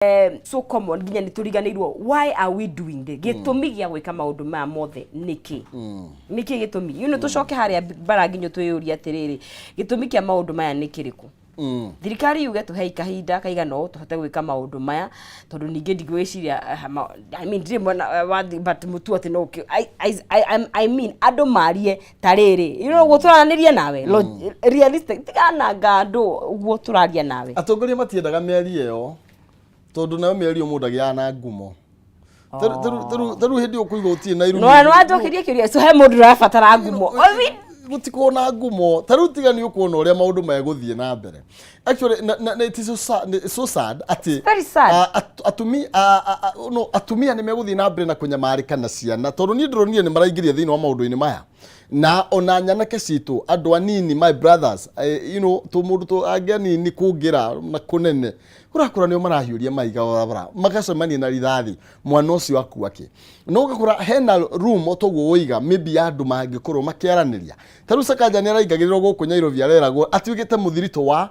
So common nginya nĩ tũriganĩirwo why are we doing this. Gĩtũmi gĩa gwĩka maũndũ maya mothe nĩkĩ? Nĩkĩ gĩtũmi? Tũcoke harĩa bara nginya twĩyũrie atĩrĩrĩ, gĩtũmi kĩa maũndũ maya nĩ kĩrĩkũ? Thirikari yuge tũhei kahinda kaigana ũũ tũhote gwĩka maũndũ maya, tondũ ningĩ ndigwĩciria I mean, ndirĩ mwena wa but mũtu atĩ no I mean, andũ marie ta rĩrĩ, ũguo tũraranĩria nawe. Realistic, tigananga andũ ũguo tũraria nawe. Atongoria matiendaga mĩario ĩyo, tondũ nayo mĩario mũndũ agĩaga na ngumo. Ta rĩu hĩndĩ ĩyo ũkũigua ũtirĩ na irumi. No wanjokeria kĩũria, so he mũndũ ũrabatara ngumo? I mean, Gũtikorwo na ngumo. Ta rĩu tiga nĩ ũkuona ũrĩa maũndũ megũthiĩ na mbere. Actually, na it is so sad, so sad atĩ Very sad. No, atumia nĩ megũthiĩ na mbere na kũnyamarĩka na ciana, tondũ niĩ ndĩronire nĩ maraingĩria thĩinĩ wa maũndũ-inĩ maya, na ona nyanake citũ, andũ anini, my brothers, tũ mũndũ tũ angĩ anini kũngĩra na kũnene ũrakora nĩo marahiũria mahiga barabara, magacemania na rithathi, mwana ũcio akua kĩ. No ũgakora hena room o toguo woiga, maybe ya andũ mangĩkorwo makĩaranĩria. Ta rĩu Sakaja nĩ araingagĩrĩrwo gũkũ Nairobi, areragwo atuĩkĩte mũthiritũ wa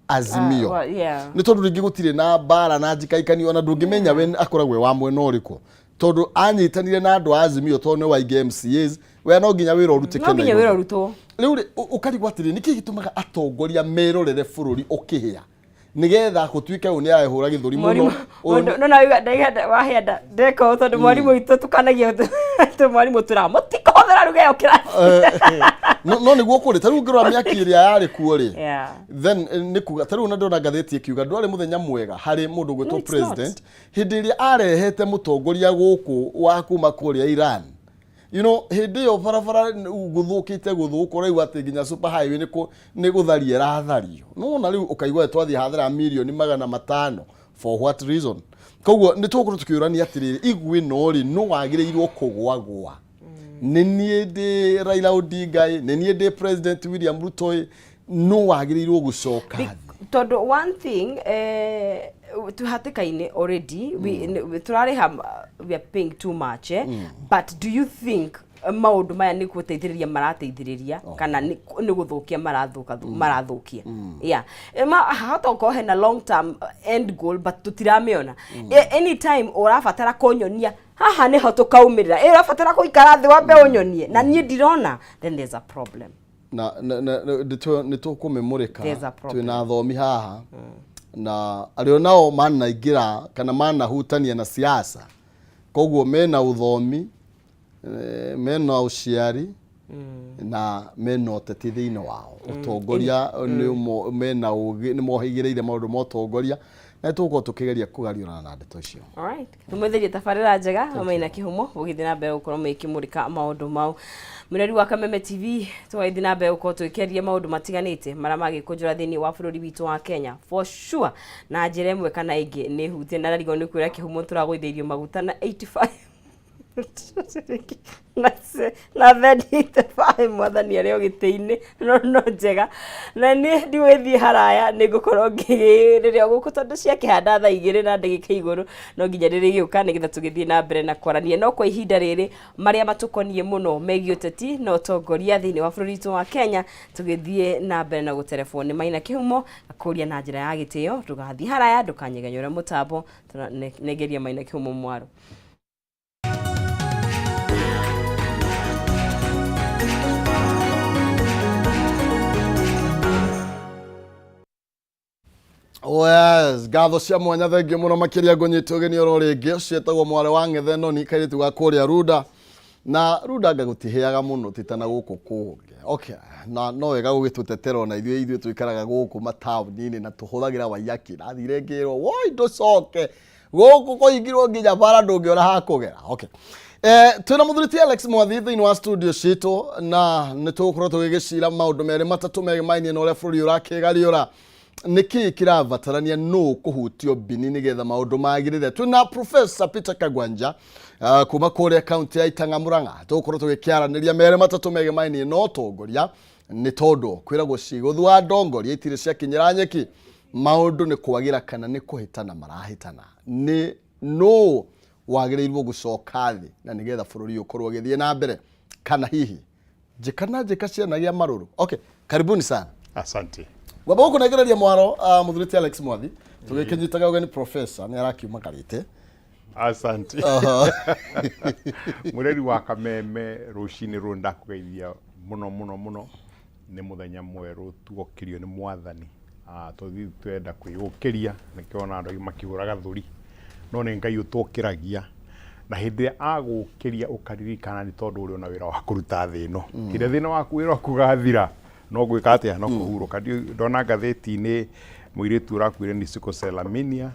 Azimio. Ah, well, yeah. Nĩ tondũ rĩngĩ gũtirĩ na mbara na njikaikanio, ona ndũngĩmenya we akoragwo e wa mwena ũrĩkũ, tondũ anyitanire na andũ a Azimio tondũ nĩ waingĩ MCAs. We no nginya wĩra ũrutĩke No nginya wĩra Nairobi. ũrutwo. Rĩu rĩ, ũkarigwo atĩrĩ, nĩkĩ gĩtũmaga atongoria merorere bũrũri ũkĩhĩa, nĩgetha gũtuĩke ũyũ nĩ arehũra gĩthũri mũno, ũyũ No na ndaiga wahenda ndeka ũũ, tondũ mwarimũ witũ tukanagia tũ mwarimũ tũra mũtikũhũthĩra ruga ĩyo kĩrathi. No nĩguo kũrĩ. Ta rĩu ũngĩrora mĩaki ĩrĩa yarĩ kuo rĩ, then nĩ kuga ta rĩu na ndĩrona ngathĩti ĩkiuga ndwarĩ mũthenya mwega harĩ mũndũ ũgwĩtwo No, it's not. president hĩndĩ ĩrĩa arehete mũtongoria gũkũ wa kuma kũrĩa Iran. Hĩndĩ ĩyo barabara gũthũkĩte gũthũka, ũraigua atĩ nginya super highway nĩ gũtharia ĩrathario. Nona rĩu ũkaigua twathiĩ hathara mirioni 500, for what reason? Koguo nĩ tũgũkorwo tũkĩũrania atĩrĩrĩ, igũ ĩno rĩ, no wagĩrĩirwo kũgwagwa nĩ niĩ ndĩ Raila Odinga ĩ, nĩ niĩ ndĩ President William Ruto ĩ, no wagĩrĩirwo gũcoka thĩ? Tondũ one thing, twĩ hatĩka-inĩ already, tũrarĩha, we are paying too much, eh? But do you think maũndũ maya nĩ gũteithĩrĩria marateithĩrĩria kana nĩ gũthũkia marathũka, marathũkia? Yeah. Hahota gũkorwo hena long term end goal, but tũtiramĩona. Anytime ũrabatara kũnyonia haha nĩho tũkaumĩrĩra, ũrabatara gũikara thĩ wambe ũnyonie, na niĩ ndirona, then there's a problem. Na nĩ tũkũmĩmũrĩka. There's a problem. Twĩna athomi haha na arĩa nao manaingĩra kana manahutania na siasa, koguo mena ũthomi, mena ũciari na mena ũteti thĩinĩ wao, ũtongoria nĩ mena ũgĩ, nĩ mohĩgĩrĩire maũndũ ma ũtongoria, na nĩ tũgũkorwo tũkĩgeria kũgariũrana na ndeto icio. Alright. Tũmwĩthĩrie tabarĩra njega Maina Kĩhumo, gũgĩthiĩ na mbere gũkorwo mũkĩmũrĩka maũndũ mau. Mũreri wa Kameme TV, tũgagĩthiĩ na mbere gũkorwo tũgĩkĩaria maũndũ matiganĩte marĩa magĩkũnjũra thĩinĩ wa bũrũri witũ wa Kenya. For sure, na njĩra ĩmwe kana ĩngĩ nĩ hutie na ndarigwo nĩ kwĩra Kĩhumo tũragũithĩirio maguta na 85 na then 85, mwathani arĩ o gĩtĩ-inĩ. No njega na niĩ ndigũgĩthiĩ haraya, nĩ ngũkorwo ngĩrĩrĩa gũkũ, tondũ ciakĩhanda thaa 2 na ndagĩka igũrũ no nginya rĩrĩgĩũka nĩgetha tũgĩthiĩ na mbere na kwarania. No kwa ihinda rĩrĩ, marĩa matũkoniĩ mũno megiĩ ũteti na ũtongoria thĩinĩ wa bũrũri witũ wa Kenya, tũgĩthiĩ na mbere na gũterebwo nĩ Maina Kĩhumo akũria na njĩra ya gĩtĩo, ndũgathiĩ haraya, ndũkanyegenyũre mũtambo, tũranengeria Maina Kĩhumo mwaro. Oh yes, ngatho cia mwanya, thengio mũno makĩria. Ngũnyite ũgeni oro rĩngĩ, ciĩtagwo mwarĩ wa Ng'ethe Noni, kairĩtu ga kũrĩa Runda, na Runda anga gũtihĩaga mũno ti ta na gũkũ kũngĩ. Okay, na no wega gũgĩtũtetera ona ithuĩ tũikaraga gũkũ mataũni-inĩ na tũhũthagĩra Waiyaki. Ndathire ngĩrwo woi ndũcoke gũkũ, kũhingirwo nginya bara, ndũngĩona hakũgera. Okay. Twĩna mũthuri ti Alex Mwathi thĩinĩ wa studio citũ, na nĩ tũgũkorwo tũgĩgĩcira maũndũ merĩ matatũ megemainie na ũrĩa bũrũri ũrakĩgariũra, nĩkĩ kĩrabatarania, nũ kũhutio mbini nĩgetha maũndũ magĩrĩre. Twĩna Professor Peter Kagwanja kuma kũrĩa kaunti ya Itang'a, Murang'a. Tũgũkorwo tũgĩkĩaranĩria merĩ matatũ megemainie na ũtongoria, nĩ tondũ kwĩragwo cigũthua ndongoria itirĩ ciakinyĩra nyeki. Maũndũ nĩ kwagĩra kana nĩ kũhĩtana marahĩtana? Nĩ nũ wagĩrĩirwo gũcoka thĩ na nĩgetha bũrũri ũkorwo ũgĩthiĩ na mbere, kana hihi njĩka na njĩka cianagĩa marũrũ? Okay, karibuni sana. Asante. Ngwamba gũkũnengereria mwaro, mũthuri ti Alex Mwathi. Tũgĩkĩnyitaga ũgeni professor nĩ arakiuma karĩte. Asante. Mũreri wa Kameme, rũcinĩ rũrũ ndakũgeithia mũno mũno mũno. Nĩ mũthenya mwerũ tuokĩrio nĩ Mwathani. Tũthiĩ twenda kwĩyũkĩria, nĩkĩo ona andũ aingĩ makĩhũra gathũri, no nĩ Ngai ũtũkĩragia, na hĩndĩ ĩrĩa agũkĩria ũkaririkana nĩ tondũ ũrĩ ona wĩra wa kũruta thĩ ĩno. Kĩrĩa thĩna waku, wĩra waku ũgathira, no gwĩka atĩa? No kũhurũka. Ndona ngathĩti-inĩ mũirĩtu ũrakuire nĩ sickle cell anemia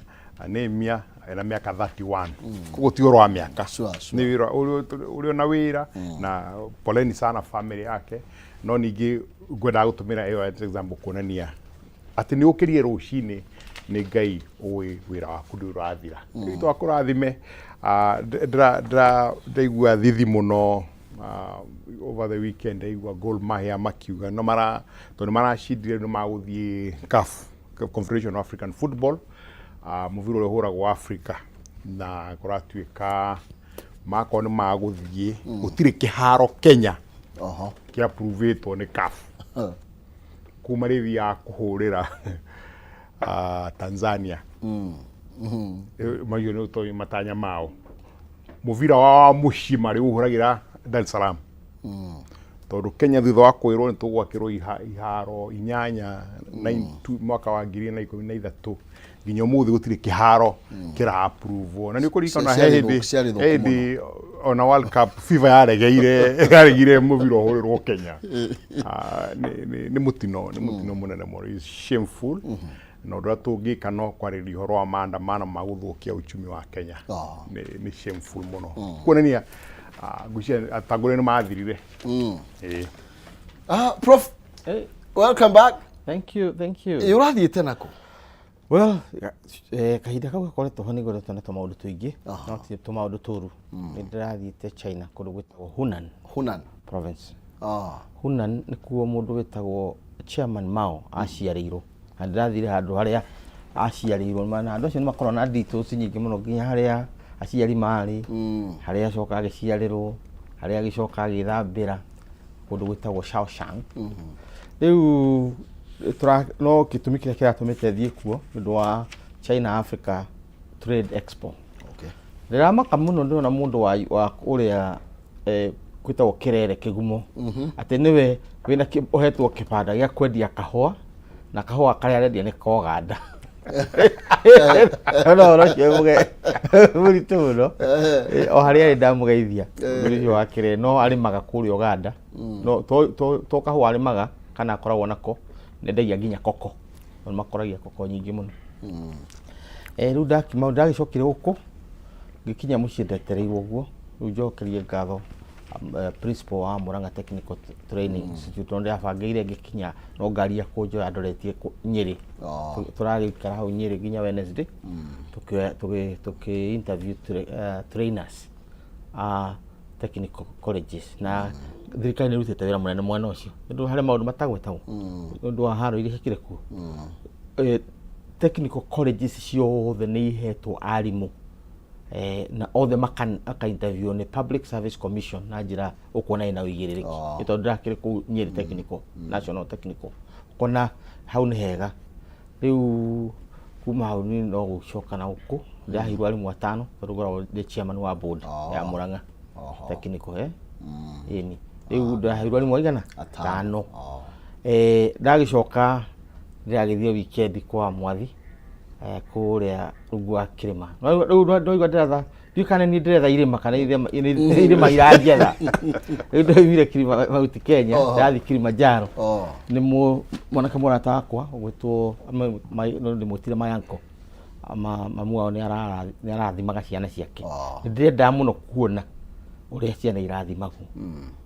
ena mĩaka 31. Koguo ti ũhoro wa mĩaka. Sure. Nĩ wĩra ũrĩ ona wĩra, na poleni sana family yake. No ningĩ ngwendaga gũtũmĩra ĩyo as example kuonania atĩ nĩ ũkĩrie rũcinĩ, nĩ Ngai ũĩ wĩra waku ndũrĩ ũrathira. Ngai twakũrathime. Ndaigua thithi mũno over the weekend, ndaigua Gor Mahia makiuga no mara tondũ nĩ maracindire, nĩ magũthiĩ CAF, Confederation of African Football, mũbira ũrĩa ũhũragwo Africa, na kũratuĩka makorwo nĩ magũthiĩ, gũtirĩ kĩharo Kenya kĩa approvĩtwo nĩ CAF kuma rĩthiaga kũhũrĩra Tanzania. Macio nĩ ũtoĩ matanya mao, mũbira wao wa mũciĩ marĩ ũhũragĩra Dar es Salaam, tondũ Kenya thutha wa kwĩrwo nĩ tũgwakĩrwo iharo 8 mwaka wa 2013 nginya ũmũthĩ gũtirĩ kĩharo kĩra approve. Na nĩ ũkũririkana he Ciarĩ hĩndĩ ciarĩ thũku he hĩndĩ ona World Cup FIFA yaregeire mũbira ũhũrĩrwo Kenya. Nĩ mũtino mũnene mũno. Is shameful. Na ũndũ ũrĩa tũngĩka no kwarĩrĩria ũhoro wa maandamano ma gũthũkia uchumi wa Kenya. Nĩ shameful mũno, kuonania ngwĩciria atongoria nĩ mathirire. Ĩĩ. Prof, Hey, welcome back. Thank you, thank you. Ĩ, ũrathiĩte nako? Well, kahinda kau gakoretwo ho nĩ ngoretwo na tũmaũndũ tũingĩ, no ti tũmaũndũ tũru. Nĩ ndĩrathiĩte China, kũndũ gwĩtagwo Hunan Hunan province. Hunan Hunan nĩkuo mũndũ wĩtagwo Chairman Mao aciarĩirwo. Na ndĩrathire handũ harĩa aciarĩirwo, na andũ acio nĩ makoragwo na details nyingĩ mũno, nginya harĩa aciari marĩ, harĩa acoka agĩciarĩrwo, harĩa agĩcoka agĩthambĩra, kũndũ gwĩtagwo Shaoshang. Rĩu no gĩtũmi kĩrĩa kĩratũmĩte thiĩ kuo nĩ ũndũ wa China Africa Trade Expo. Ndĩramaka mũno ndĩrona mũndũ wa ũrĩa gwĩtagwo Kĩrere Kĩgumo, atĩ nĩwe wĩna ũhetwo kĩbanda gĩa kwendia kahũa, na kahũa karĩa arendia nĩ koganda. Ona ũhoro ũcio mũritũ mũno. O harĩa arĩ ndamũgeithia mũndũ ũcio wa Kĩrere, no arĩmaga kũrĩa Ũganda, no to kahũa arĩmaga kana akoragwo nako, nendagia nginya koko. No makoragia koko nyingĩ mũno. Rĩu ndakiuma, ndagĩcokire gũkũ, ngĩkinya mũciĩ ndetereirwo ũguo. Rĩu njokerie ngatho principal wa Murang'a Technical Training Institute, tondũ ndĩrabangĩire ngĩkinya no ngari ya kũnjoya ndoretie Nyĩrĩ. Tũragĩikara hau Nyĩrĩ nginya Wednesday, tũkĩ interview trainers a technical colleges, na thirikari nĩ ĩrutĩte wĩra mũnene mwena ũcio, nĩ ũndũ harĩ maũndũ matagwetagwo nĩ ũndũ wa haro iria ciĩkire kuo. Technical colleges ciothe nĩ ihetwo arimũ, na othe maka interview nĩ Public Service Commission na njĩra ũkuona ĩna ũigĩrĩrĩki. Nĩ tondũ ndĩrakĩrĩ kũu Nyĩrĩ Technical, National Technical, ũkona hau nĩ hega. Rĩu kuma hau niĩ no gũcoka na gũkũ, ndĩraheirwo arimũ atano, tondũ ngoragwo ndĩ chairman wa board ya Murang'a Technical. Ĩni rĩu ndĩraheirwo arimũ aigana? Atano. Atano. Ndagĩcoka ndĩragĩthiĩ weekend kwa Mwathi, kũrĩa rungu wa kĩrĩma. Rĩu ndaigua ndĩratha, ndiũĩ kana niĩ ndĩretha irĩma kana irĩma iranjetha. Rĩu ndaumire Kilima, Mount Kenya, ndathi Kilimanjaro. Nĩ mwanake mũrata wakwa ũgwĩtwo no ndĩmwĩtire mayanko, mamu wao nĩ arathimaga ciana ciake. Nĩ ndĩrendaga mũno kuona ũrĩa ciana irathimagwo.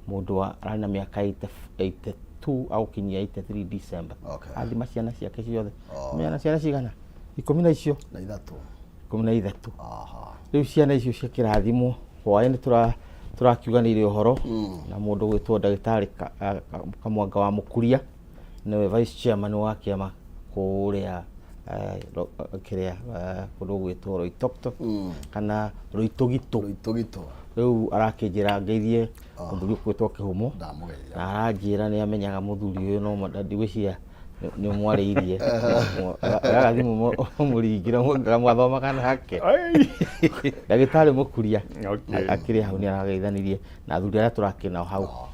Mũndũ arĩ na mĩaka 82, agũkinyia 83 December. Athima ciana ciake ciothe. Mena ciana cigana? 10 na icio Na ithatũ. 13. Rĩu ciana icio cia kĩrathimwo hwaĩ nĩ tũrakiuganĩire ũhoro na mũndũ gwĩtwo ndagĩtarĩ Kamwanga wa Mũkuria, nĩwe vice chairman wa kĩama kũrĩa kĩrĩa kũndũ gwĩtwo Roitoktok kana Roitũgitũ. Rũitũgitũ. Rĩu arakĩnjĩra ngeithie mũthuri ũgwĩtwo Kĩhumo. Ndamũgeithia. Na aranjĩra nĩ amenyaga mũthuri ũyũ, no ndigwĩciria Nĩ ũmwarĩirie oyaga thimũ ũmũringĩre mwathomaga nake. Ai. Ndagĩtarĩ Mũkuria Okay. akĩrĩ hau, nĩ arageithanirie na athuri arĩa tũrakĩrĩ nao hau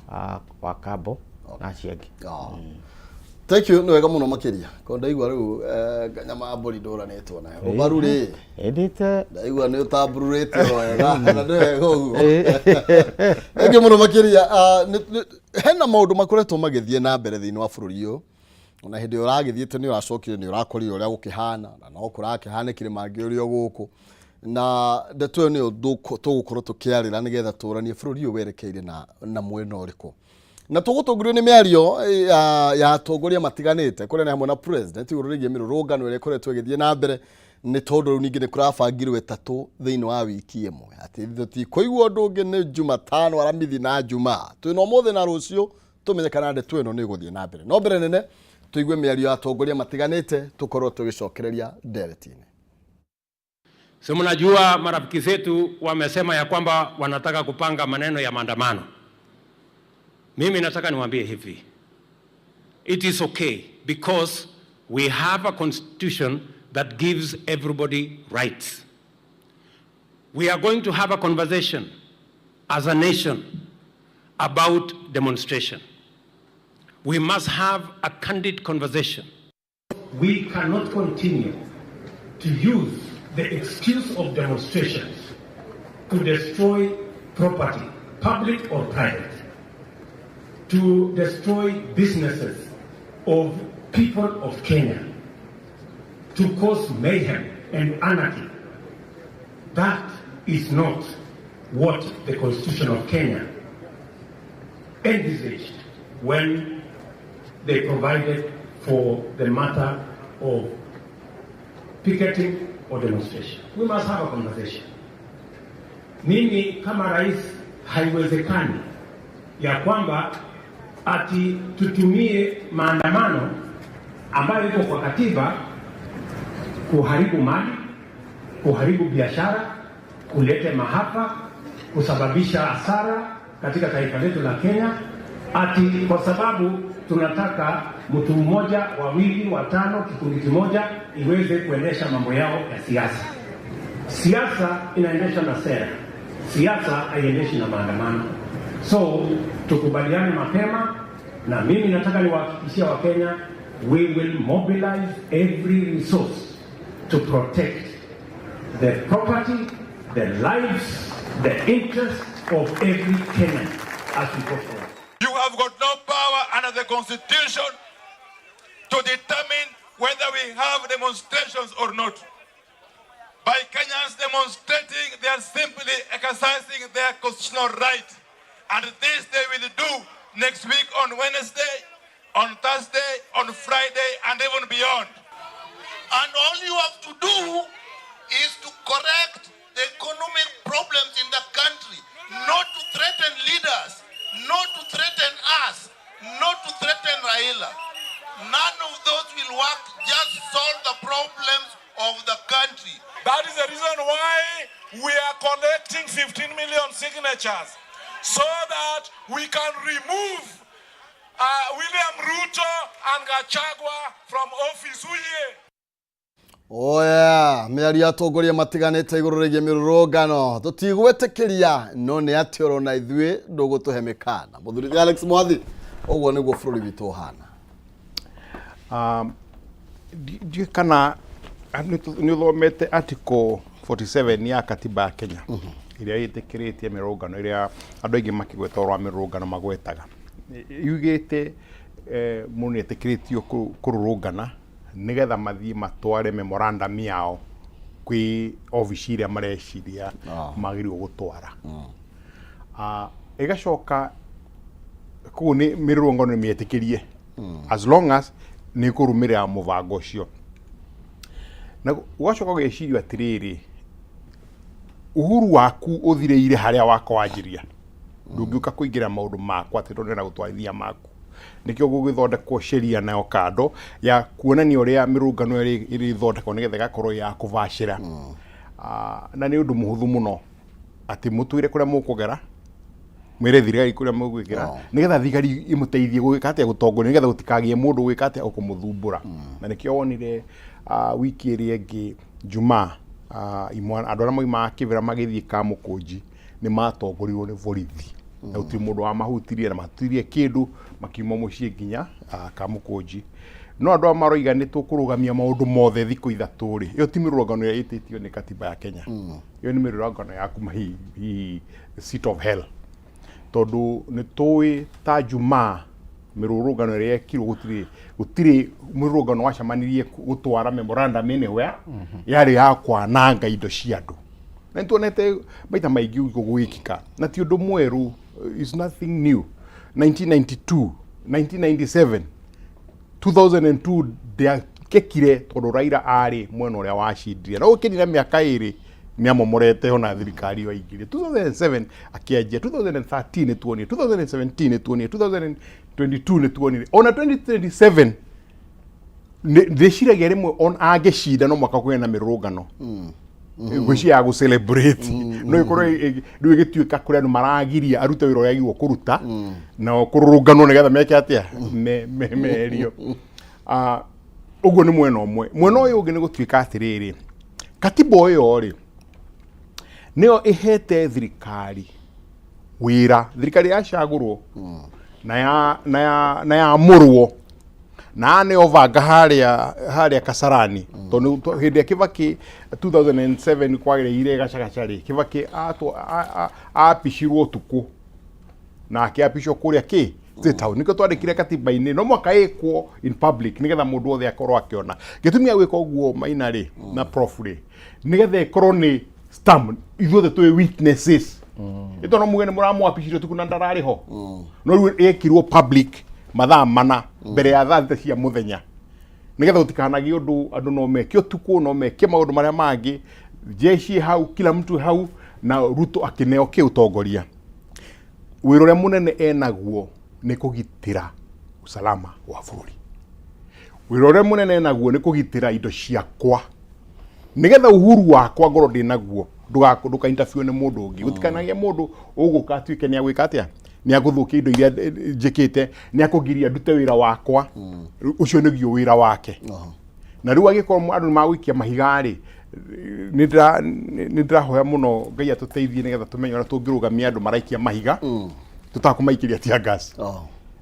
wa Kambo na acio angĩ. Ah. Thank you, nĩ wega mũno makĩria ko ndaigua rĩu nyama ya mbũri ndũranĩtwo nayo ũbaru rĩ. Endete. Ndaigua nĩ ũtambururĩte wega na nĩ wega ũguo. Thank you mũno makĩria. Ah, hena maũndũ makoretwo magĩthiĩ na mbere thĩinĩ wa bũrũri ũyũ, ona hĩndĩ ĩrĩa ũragĩthiĩte nĩ ũracokire nĩ ũrakorire ũrĩa gũkĩhana na no kũrakĩhanĩkire mangĩ ũrĩa gũkũ, na ndeto ĩyo nĩyo tũgũkorwo tũkĩarĩra nĩgetha tũranie bũrũri ũyũ werekeire na mwena ũrĩkũ, na tũgũtongorio nĩ mĩario ya atongoria matiganĩte kũrĩa nĩ hamwe na president igũrũ rĩgiĩ mĩrũrũngano ĩrĩa ĩkoretwo ĩgĩthiĩ na mbere, nĩ tondũ rĩu ningĩ nĩ kũrabangirwo ĩtatũ thĩinĩ wa wiki ĩmwe, atĩ tũtikũigua ũndũ ũngĩ nĩ Jumatano, Aramithi na Jumaa. Twĩna ũmũthĩ na rũciũ tũmenye kana ndeto ĩno nĩ ĩgũthiĩ na mbere. No mbere nene tũigue mĩario ya atongoria matiganĩte, tũkorwo tũgĩcokereria ndereti-inĩ. Si mnajua marafiki zetu wamesema ya kwamba wanataka kupanga maneno ya maandamano. Mimi nataka niwaambie hivi. It is okay because we have a constitution that gives everybody rights. We are going to have a conversation as a nation about demonstration. We must have a candid conversation. We cannot continue to use the excuse of demonstrations to destroy property, public or private, to destroy businesses of people of Kenya, to cause mayhem and anarchy. That is not what the Constitution of Kenya envisaged when they provided for the matter of picketing or demonstration. We must have a conversation. Mimi kama rais, haiwezekani ya kwamba ati tutumie maandamano ambayo iko kwa katiba kuharibu mali, kuharibu biashara, kulete maafa, kusababisha hasara katika taifa letu la Kenya, ati kwa sababu tunataka mtu mmoja, wawili, watano, kikundi kimoja iweze kuendesha mambo yao ya siasa. Siasa inaendeshwa na sera, siasa haiendeshi na maandamano. So tukubaliane mapema, na mimi nataka niwahakikishia Wakenya, we will mobilize every resource to protect the property, the lives, the interests of every Kenyan as we go forward. You have got no power under the Constitution to determine whether we have demonstrations or not. By Kenyans demonstrating, they are simply exercising their constitutional right. And this they will do next week on Wednesday, on Thursday, on Friday, and even beyond. And all you have to do is to correct the economic problems in the country, not to threaten leaders, not to threaten us, not to threaten Raila. None of those will work. Just solve the problems of the country. That is the reason why we are collecting 15 million signatures so that we can remove William Ruto and Gachagua from office. Uye. Oya, mĩario ya atongoria matiganĩte igũrũ rĩgiĩ mĩrũrũngano tũtigwĩtĩkĩria, no nĩ atĩ orona ithuĩ ndũgũtũhe mĩkana. Mũthuri Alex Mwathi, ũguo nĩguo bũrũri witũ ũhana. Ndiũĩ kana nĩ ũthomete article 47 ya katiba ya Kenya ĩrĩa ĩtĩkĩrĩtie mĩrũrũngano, ĩrĩa andũ aingĩ makĩgweta ũhoro wa mĩrũrũngano magwetaga yugĩte mũndũ nĩ etĩkĩrĩtio kũrũrũngana nĩgetha mathiĩ matware memorandum yao kwĩ obici ĩrĩa mareciria magĩrĩirwo gũtwara. Ĩgacoka koguo nĩ mĩrũrũngano nĩ mĩetĩkĩrie as long as nĩ kũrũmĩrĩra mũbango ũcio, na ũgacoka ũgeciria atĩrĩrĩ, uhuru waku ũthirĩire harĩa wakwa wanjĩria, ndũngĩũka kũingĩra maũndũ makwa atĩ tondũ ndĩrenda gũtwarithia maku. Nĩkĩo gũgĩthondekwo sheria nayo kando ya kuonania ũrĩa mĩrũngano ĩrĩthondekwo nĩgetha ĩgakorwo ya kũbacĩra. Na nĩ ũndũ mũhũthũ mũno atĩ mũtwĩre kũrĩa mũkũgera. Mwĩre thigari kũrĩa mũgwĩkĩra nĩgetha thigari imũteithie gwĩka atĩa, gũtongoria, nĩgetha gũtikagĩe mũndũ gwĩka atĩa, ũkũmũthumbũra. Na nĩkĩo wonire wiki ĩrĩa ĩngĩ Jumaa, imwana andũ arĩa maumaga Kĩbĩra magĩthiĩ Kamũkũnji nĩ matongorirwo nĩ borithi na gũtirĩ mũndũ wamahutirie na mahutirie kĩndũ, makiuma mũciĩ nginya Kamũkũnji. No andũ aya maroiga nĩ tũkũrũgamia maũndũ mothe thikũ 3 rĩ, ĩyo ti mĩrũrũngano ĩrĩa ĩtĩtio nĩ katiba ya Kenya. Ĩyo nĩ mĩrũrũngano ya kuma hihi seat of hell, tondũ nĩ tũĩ ta Jumaa mĩrũrũngano ĩrĩa yekirwo gũtirĩ mũrũrũngano wacemanirie gũtwara memorandum anywhere, yarĩ ya kwananga indo cia andũ. Na nĩ tuonete maita maingĩ ũguo gwĩkĩka, na ti ũndũ mwerũ, is nothing new. 1992, 1997, 2002 ndĩakĩkire tondũ Raila arĩ mwena ũrĩa wacindire, na gũkĩnina mĩaka 2 nĩamomorete ona thirikari ĩyo aingĩrire. 2007 akĩanjia, 2013 nĩ tuonire, 2017 nĩ tuonire, 2022 nĩ tuonire, ona 2027 ndĩciragia rĩmwe on angĩcinda no mwaka kũgĩa na mĩrũrũngano ngwĩciria ya gũ celebrate, no ĩkorwo rĩu ĩgĩtuĩka kũrĩ andũ maragiria arute wĩra ũrĩa agĩrĩirwo kũruta na kũrũrũnganwo nĩgetha meke atĩa, meherio. Ũguo nĩ mwena ũmwe. Mwena ũyũ ũngĩ nĩ gũtuĩka atĩrĩrĩ, katiba ĩyo rĩ nĩyo ĩhete thirikari wĩra, thirikari yacagũrwo na yamũrwo na nĩyo banga harĩa Kasarani, tondũ hĩndĩ ya Kibaki 2007 kwagĩrĩire gacagaca rĩ, Kibaki apicirwo ũtukũ na akĩapicwo kũrĩa kĩ State House. Nĩkĩo twandĩkire katiba-inĩ no mwaka ĩkwo in public nĩgetha mũndũ wothe akorwo akĩona. Gĩtũmi gĩa gwĩka ũguo, Maina rĩ na prof rĩ, nĩgetha ĩkorwo nĩ stamp, ithuothe twĩ witnesses. Ĩto no muge nĩ mũramwapicire ũtukũ na ndararĩ ho, no rĩu ĩkirwo public mathaa 4 mbere ya thaa 6 cia mũthenya nĩgetha gũtikanagie ũndũ andũ no meke ũtukũ, no meke maũndũ marĩa mangĩ, jeshi hau, kila mtu hau. Na Ruto akĩneo kĩ ũtongoria, wĩra ũrĩa mũnene enaguo nĩ kũgitĩra usalama wa bũrũri. Wĩra ũrĩa mũnene enaguo nĩ kũgitĩra indo ciakwa nĩgetha uhuru wakwa ngorwo ndĩ naguo ndũka interfere nĩ mũndũ ũngĩ, gũtikanagie mũndũ ũgũka atuĩke nĩ agwĩka atĩa, nĩ agũthũkia indo iria njĩkĩte, nĩ akũgiria ndute wĩra wakwa. Ũcio nĩguo wĩra wake. Na rĩu angĩkorwo andũ nĩ magũikia mahiga rĩ, nĩ ndĩrahoya mũno Ngai atũteithie nĩgetha tũmenye ũrĩa tũngĩrũgamia andũ maraikia mahiga tũtakũmaikĩria tear gas.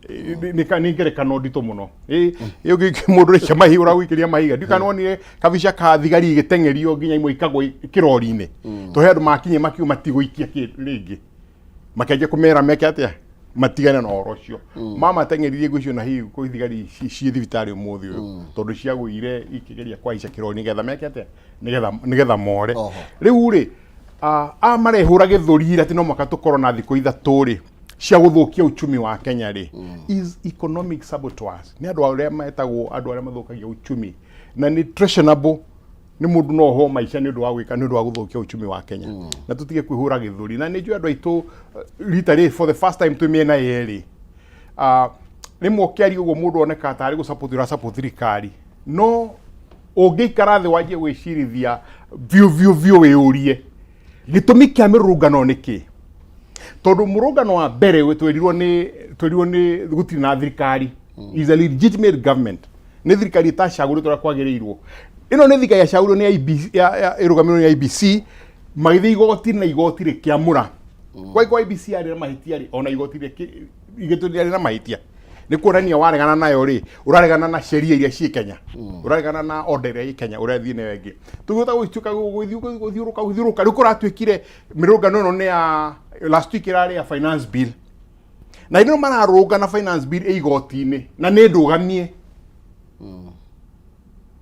Nĩ ngerekano nditũ mũno. Mũndũ ũraikia mahiga, ũragũikĩria mahiga, ndiũ kana wonire kabica ka thigari igĩteng'erio nginya imwe ikagwa kĩrori-inĩ, tondũ he andũ makinye makiuga matigũikia kĩndũ rĩngĩ, makĩanjia kũmera meke atĩa, matigane na ũhoro ũcio. Mamateng'eririe ngũcio na hihi kwĩ thigari ciĩ thibitarĩ ũmũthĩ ũyũ tondũ ciagũire ikĩgeria kwaica kĩrori nĩgetha meke atĩa, nĩgetha more. Rĩu rĩ, a marehũra gĩthũri atĩ no mũhaka tũkorwo na thikũ 3 rĩ cia gũthũkia uchumi wa Kenya rĩ, is economic saboteurs, nĩ andũ arĩa metagwo andũ arĩa mathũkagia uchumi, na nĩ treasonable, nĩ mũndũ no ohwo maica nĩ ũndũ wa gwĩka, nĩ ũndũ wa gũthũkia uchumi wa Kenya. Na tũtige kwĩhũra gĩthũri. Na nĩ njũĩ andũ aitũ rita rĩ for the first time twĩ mĩena yerĩ. Rĩmwe ũkĩaria ũguo mũndũ onekaga tarĩ gũ support ũra support thirikari, no ũngĩikara thĩ wanjie gwĩcirithia biũ biũ biũ, wĩyũrie gĩtũmi kĩa mĩrũrũngano nĩ kĩ, tondũ mũrũngano wa mbere twerirwo nĩ gũtirĩ na thirikari is a legitimate government, nĩ thirikari ĩtacagũrĩtwo ũrĩa kwagĩrĩirwo. Ĩno nĩ thirikari yacagũrirwo nĩ IEBC, ĩrũgamĩrĩirwo nĩ IEBC, magĩthiĩ igoti na igoti rĩkĩamũra. Kwa IEBC yarĩ na mahĩtia rĩ, ona igoti rĩarĩ na mahĩtia, nĩ kuonania waregana nayo rĩ, ũraregana na sheria iria ciĩ Kenya, ũraregana na order ĩrĩa ĩ Kenya, ũrathiĩ nayo ĩngĩ tũgĩũta gũtuĩka gũthiũrũka gũthiũrũka. Rĩu kũratuĩkire mĩrũngano ĩno nĩ ya last week ĩrarĩ ya finance bill, na ĩno mararũngana finance bill ĩ igoti-inĩ na nĩ ndũgamie.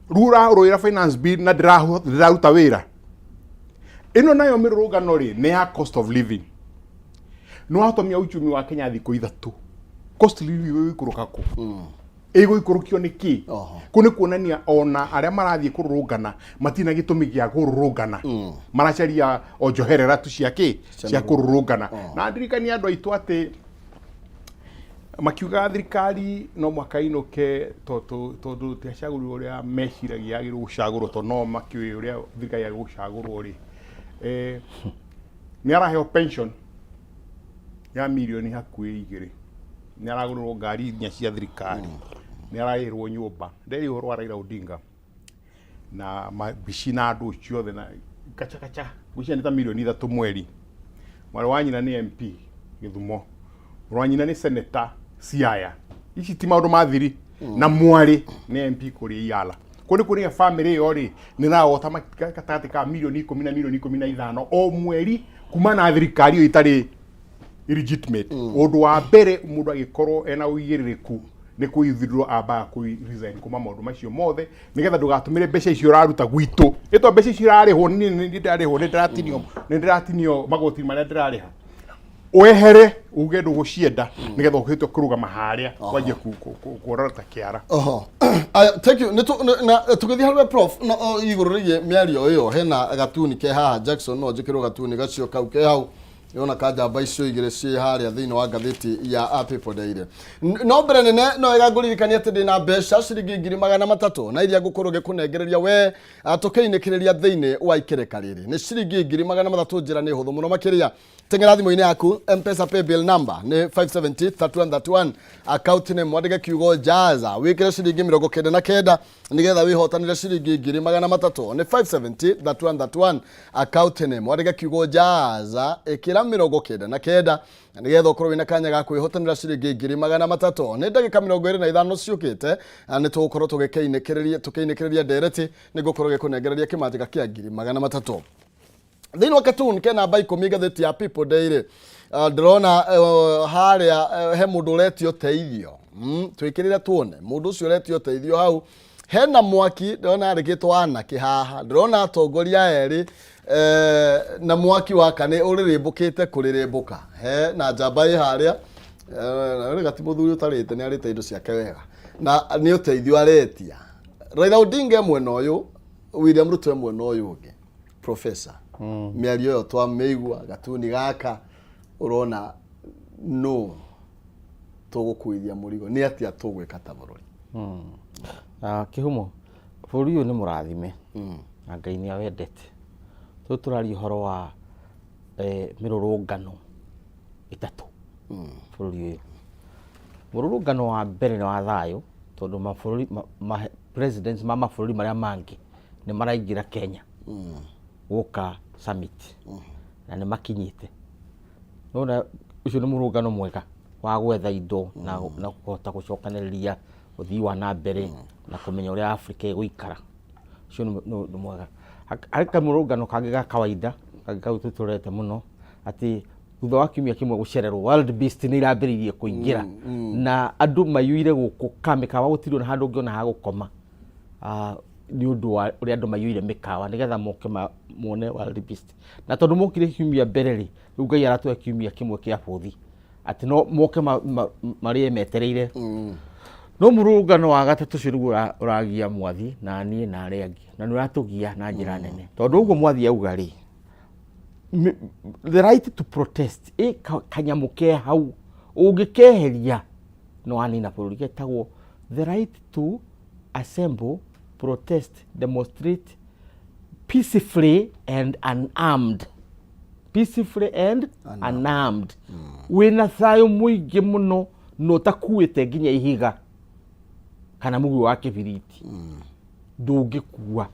Rĩu ũrarũĩra finance bill na ndĩraruta wĩra. Ĩno nayo mĩrũrũngano rĩ, nĩ ya cost of living. Nĩ watomia uchumi wa Kenya thikũ 3, cost living ĩgũikũrũka kũ, ĩgũikũrũkio nĩ kĩ? Kũ nĩ kuonania ona arĩa marathiĩ kũrũrũngana matina gĩtũmi gĩa kũrũrũngana, maracaria o njoherera tu cia kĩ, cia kũrũrũngana. Na ndirikania andũ aitũ atĩ makiuga thirikari no mũhaka ĩinũke tondũ tiacagũrirwo ũrĩa meciragia yagĩrĩirwo gũcagũrwo, tondũ no makĩũĩ ũrĩa thirikari yagĩrĩirwo gũcagũrwo rĩ, nĩ araheo pension. Ya mirioni hakuhĩ 2. Nĩ aragũrĩrwo ngari inya cia thirikari, nĩ ararĩhĩrwo nyũmba. Nderi ũhoro wa Raila Odinga na mabici na andũ ciothe na kacha kacha, ngwĩciria nĩ ta mirioni 3 mweri. Mwarĩ wa nyina nĩ MP Gĩthumo, mũrũ wa nyina nĩ senator Siaya. Ici ti maũndũ ma thiri. Na mwarĩ nĩ MP kũrĩa Iyala. Kũu nĩ kuonania family ĩyo rĩ nĩ ĩrahota gatagatĩ ka mirioni 10 na mirioni 15 o mweri kuma na thirikari ĩyo ĩtarĩ illegitimate. Ũndũ wa mbere, mũndũ agĩkorwo ena ũigĩrĩrĩku nĩ kwĩthurwo, ambaga kũ resign kuma maũndũ macio mothe, nĩgetha ndũgatũmĩre mbeca icio ũraruta gwitũ. Ĩto mbeca icio irarĩhwo nĩ ndĩrarĩhwo, nĩ ndĩratinio magoti marĩa ndĩrarĩha, wehere uge ndũgũcienda, nĩgetha ũhĩte kũrũgama harĩa wanjie kuorora ta kĩara. Oho. Aya, thank you. Na tũgĩthiĩ harĩ we, Prof, no igũrũ rĩgiĩ mĩario ĩyo, hena gatuni ke haha. Jackson, no njĩkĩrwo gatuni gacio kau ke hau. Nĩwona ka njamba icio igĩrĩ ciĩ harĩa thĩinĩ wa ngathĩti ya a People Daily. No mbere nene no wega ngũririkania atĩ ndĩna mbeca ciringi 300,000 na iria ngũkorwo ngĩkũnengereria we tũkĩinĩkĩrĩria thĩinĩ wa ikereka rĩrĩ. Nĩ ciringi 300,000. Njĩra nĩ hũthũ mũno makĩria. Teng'era thimũ-inĩ yaku, Mpesa paybill number nĩ 570 3131, account name mwandĩke kiugo "jaza", wĩkĩre ciringi 99 nĩgetha wĩhotanĩre ciringi 300,000. Nĩ 570 3131, account name mwandĩke kiugo "jaza", ĩkĩra 99 nĩgetha ũkorwo wĩna kanya ga kwĩhotanĩra ciringi 300,000. Nĩ ndagĩka 25 ciũkĩte na nĩ tũgũkorwo tũkĩinĩkĩrĩria ndereti. Nĩ ngũkorwo gĩkũnengereria kĩmanjĩka kĩa 300,000. Thĩinĩ wa cartoon ke namba 10 ngathĩti ya People Daily, ndĩrona harĩa he mũndũ ũretio ũteithio. Twĩkĩrĩre tuone mũndũ ũcio ũretio ũteithio. Hau hena mwaki, ndĩrona yandĩkĩtwo anake haha. Ndĩrona atongoria erĩ na mwaki waka nĩ ũrĩrĩmbũkĩte kũrĩrĩmbũka. He na njamba ĩ harĩa na rĩ gati mũthuri ũtarĩte, nĩ arĩte indo ciake wega na nĩ ũteithio aretia. Raila Odinga e mwena ũyũ, William Ruto e mwena ũyũ ũngĩ. Professor, mĩario ĩyo twamĩigua, gatuni gaka, ũrona no tũgũkuithia mũrigo nĩ atĩa tũgwĩka ta bũrũri? Ah, kĩhumo, bũrũri ũyũ nĩ mũrathime na Ngai nĩ awendete. Tũũ tũraria ũhoro wa mĩrũrũngano ĩtatũ bũrũri ũyũ. Mũrũrũngano wa mbere nĩ wa thayũ, tondũ mabũrũri presidents ma mabũrũri marĩa mangĩ nĩ maraingĩra Kenya gũka summit na nĩ makinyĩte. Nĩwona ũcio nĩ mũrũngano mwega wa gwetha indo na kũhota gũcokanĩrĩria ũthii wa na mbere na kũmenya ũrĩa Africa ĩgũikara. Ũcio nĩ mwega. Harĩ kamũrũngano kangĩ ga kawaida kangĩ kau tũtũrete mũno, atĩ thutha wa kiumia kĩmwe gũcererwo, wild beast nĩ irambĩrĩirie kũingĩra na andũ maiyũire gũkũ ka mĩkawa, gũtirĩ ona handũ ũngĩona ha gũkoma. Ah, nĩ ũndũ wa ũrĩa andũ maiyũire mĩkawa nĩgetha moke mone wild beast. Na tondũ mokire kiumia mbere rĩ, rĩu Ngai aratũhe kiumia kĩmwe kĩa bũthi atĩ no moke marĩe metereire. No mũrũngano wa gatatũ ũcio nĩguo ũragia Mwathi na niĩ na arĩa angĩ, na nĩ ũratũgia na njĩra nene, tondũ ũguo Mwathi auga rĩ, the right to protest ĩ kanyamũ ke hau ũngĩkeheria no wanina bũrũri, getagwo the right to assemble, protest, demonstrate peacefully and unarmed, peacefully and unarmed. Wĩna thayũ mũingĩ mũno na ũtakuĩte nginya ihiga kana mũguĩ wa kĩbiriti, ndũngĩkua.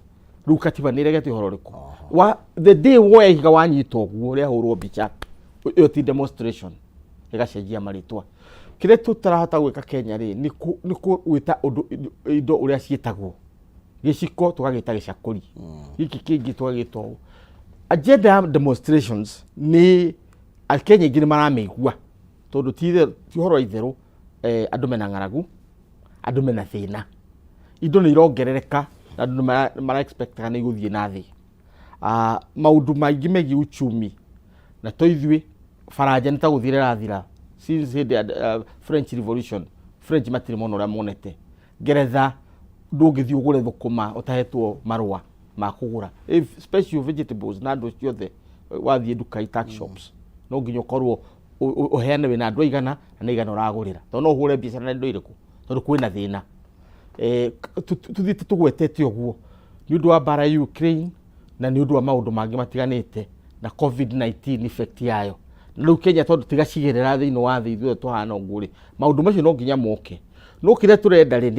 Rĩu katiba nĩ ĩregete ũhoro ũrĩkũ wa the day woya ihiga wanyita ũguo rĩahũrwo mbica, ĩyo ti demonstration, ĩgacenjia marĩtwa. Kĩrĩa tũtarahota gwĩka Kenya rĩ, nĩ gwĩta ũndũ indo ũrĩa ciĩtagwo. Gĩciko tũgagĩta gĩcakũri, gĩkĩ kĩngĩ tũgagĩta ũũ. Agenda ya demonstrations nĩ Akenya aingĩ nĩ maramĩigua, tondũ ti ũhoro wa itherũ. Andũ mena ng'aragu, andũ mena thĩna, indo nĩ irongerereka na andũ nĩ mara expect nĩ igũthiĩ na thĩ. Ah, maũndũ maingĩ megiĩ uchumi na to ithuĩ Baranja nĩ ta gũthira ĩrathira since hĩndĩ ya French Revolution. French matirĩ mona ũrĩa monete Ngeretha. Ndũngĩthiĩ ũgũre thũkũma ũtahetwo marũa ma kũgũra. If special vegetables na andũ ciothe, wathiĩ nduka tuck shops, no nginya ũkorwo ũheane wĩna andũ aigana na nĩ aigana ũragũrĩra, tondũ no ũhũre biacara na indo irĩkũ, tondũ kwĩna thĩna. Tũthiĩte tũgwetete ũguo nĩ ũndũ wa mbara ya Ukraine na nĩ ũndũ wa maũndũ mangĩ matiganĩte na COVID-19 effect yayo. Na rĩu Kenya tondũ ti gacigĩrĩra thĩinĩ wa thĩ ithuothe tũhana ũguo rĩ, maũndũ macio no nginya moke. No kĩrĩa tũrenda rĩ,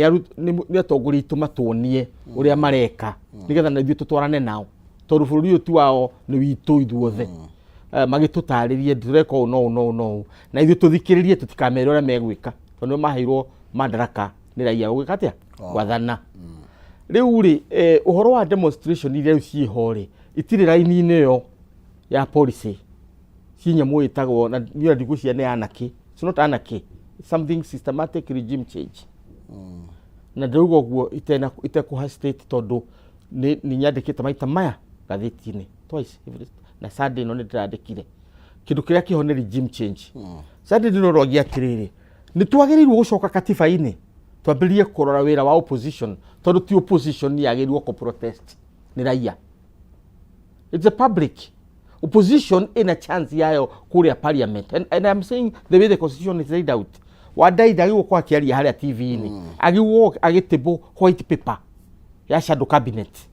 nĩ atongoria aitũ matuonie ũrĩa mareka nĩgetha na ithuĩ tũtwarane nao, tondũ bũrũri ũyũ ti wao, nĩ witũ ithuothe. Magĩtũtarĩrie tũreka ũũ na ũũ na ũũ na ũũ, na ithuĩ tũthikĩrĩrie, tũtikamere ũrĩa megwĩka, tondũ nĩo maheirwo madaraka nĩ raia gwĩka atĩa? Gwathana. Rĩu rĩ, ũhoro wa demonstration iria rĩu ciĩho rĩ, itirĩ raini-inĩ ĩyo ya policy. Ci nyamũ ĩtagwo na niĩ ndigwĩciria nĩ anarchy. It's not anarchy. It's something systematic regime change. Na ndĩrauga ũguo itekũha state, tondũ nĩ nyandĩkĩte maita maya ngathĩti-inĩ twice every, na Sunday ĩno nĩ ndĩrandĩkire kĩndũ kĩrĩa kĩho nĩ regime change. Sunday ndĩno rwagia atĩrĩrĩ, nĩ twagĩrĩirwo gũcoka katiba-inĩ twambĩrĩrie kũrora wĩra wa opposition, tondũ ti opposition yagĩrĩirwo kũ protest, nĩ raia. It's a public opposition ina chance yayo kũrĩa parliament, and I'm saying the way the constitution is laid out, Wandayi ndagĩrĩirwo gũkorwo akĩaria harĩa TV-inĩ, agĩrĩirwo agĩtable white paper ya shadow cabinet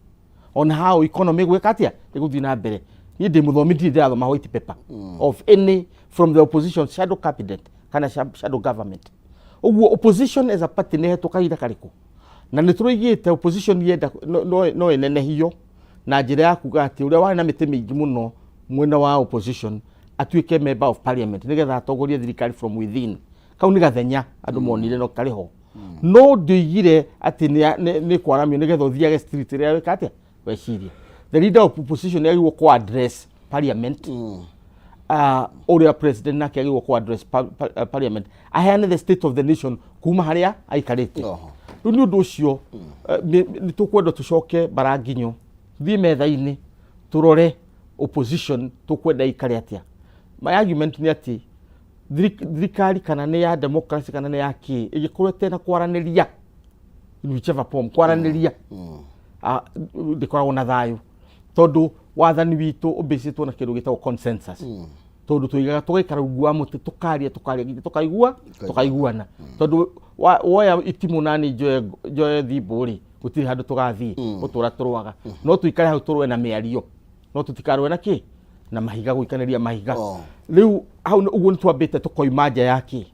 on how economy gwĩka atĩa, ĩgũthiĩ na mbere. Niĩ ndĩ mũthomi, ndirĩ ndĩrathoma white paper of any from the opposition shadow cabinet kana shadow government. Ũguo opposition as a party nĩ hetwo kahinda karĩkũ? Na nĩ tũroigĩte opposition yenda no ĩnenehio na njĩra ya kuga atĩ ũrĩa warĩ na mĩtĩ mĩingĩ mũno mwena wa opposition atuĩke member of parliament, nĩgetha atongorie thirikari from within. Kau nĩ gathenya andũ monire no karĩ ho, no ndioigire atĩ nĩ kwaramio nĩgetha ũthiage street ĩrĩa wĩka atĩa weciria. The leader of opposition nĩ agĩrĩirwo kũ address parliament, ũrĩa president nake agĩrĩirwo kũ address parliament, aheane the state of the nation kuma harĩa aikarĩte. Rĩu nĩ ũndũ ũcio, nĩ tũkwenda tũcoke baranginyo, tũthiĩ metha-inĩ, tũrore opposition tũkwenda ikare atĩa. My argument nĩ atĩ thirikari, kana nĩ ya democracy kana nĩ ya kĩ, ĩgĩkorwo ĩtena kwaranĩria in whichever form, kwaranĩria, ndĩkoragwo na thayũ, tondũ wathani witũ ũmbĩcĩtwo na kĩndũ gĩtagwo consensus, tondũ tũigaga tũgaikara rungu wa mũtĩ, tũkaria, tũkaria nginya tũkaigua, tũkaiguana, tondũ woya itimũ nani njoe thimbũ rĩ, gũtirĩ handũ tũgathiĩ gũtũra tũrũaga. No tũikare hau tũrũe na mĩario, no tũtikarũe na kĩ, na mahiga, gũikanĩria mahiga. Rĩu hau ũguo nĩ twambĩte tũkoima nja ya kĩ.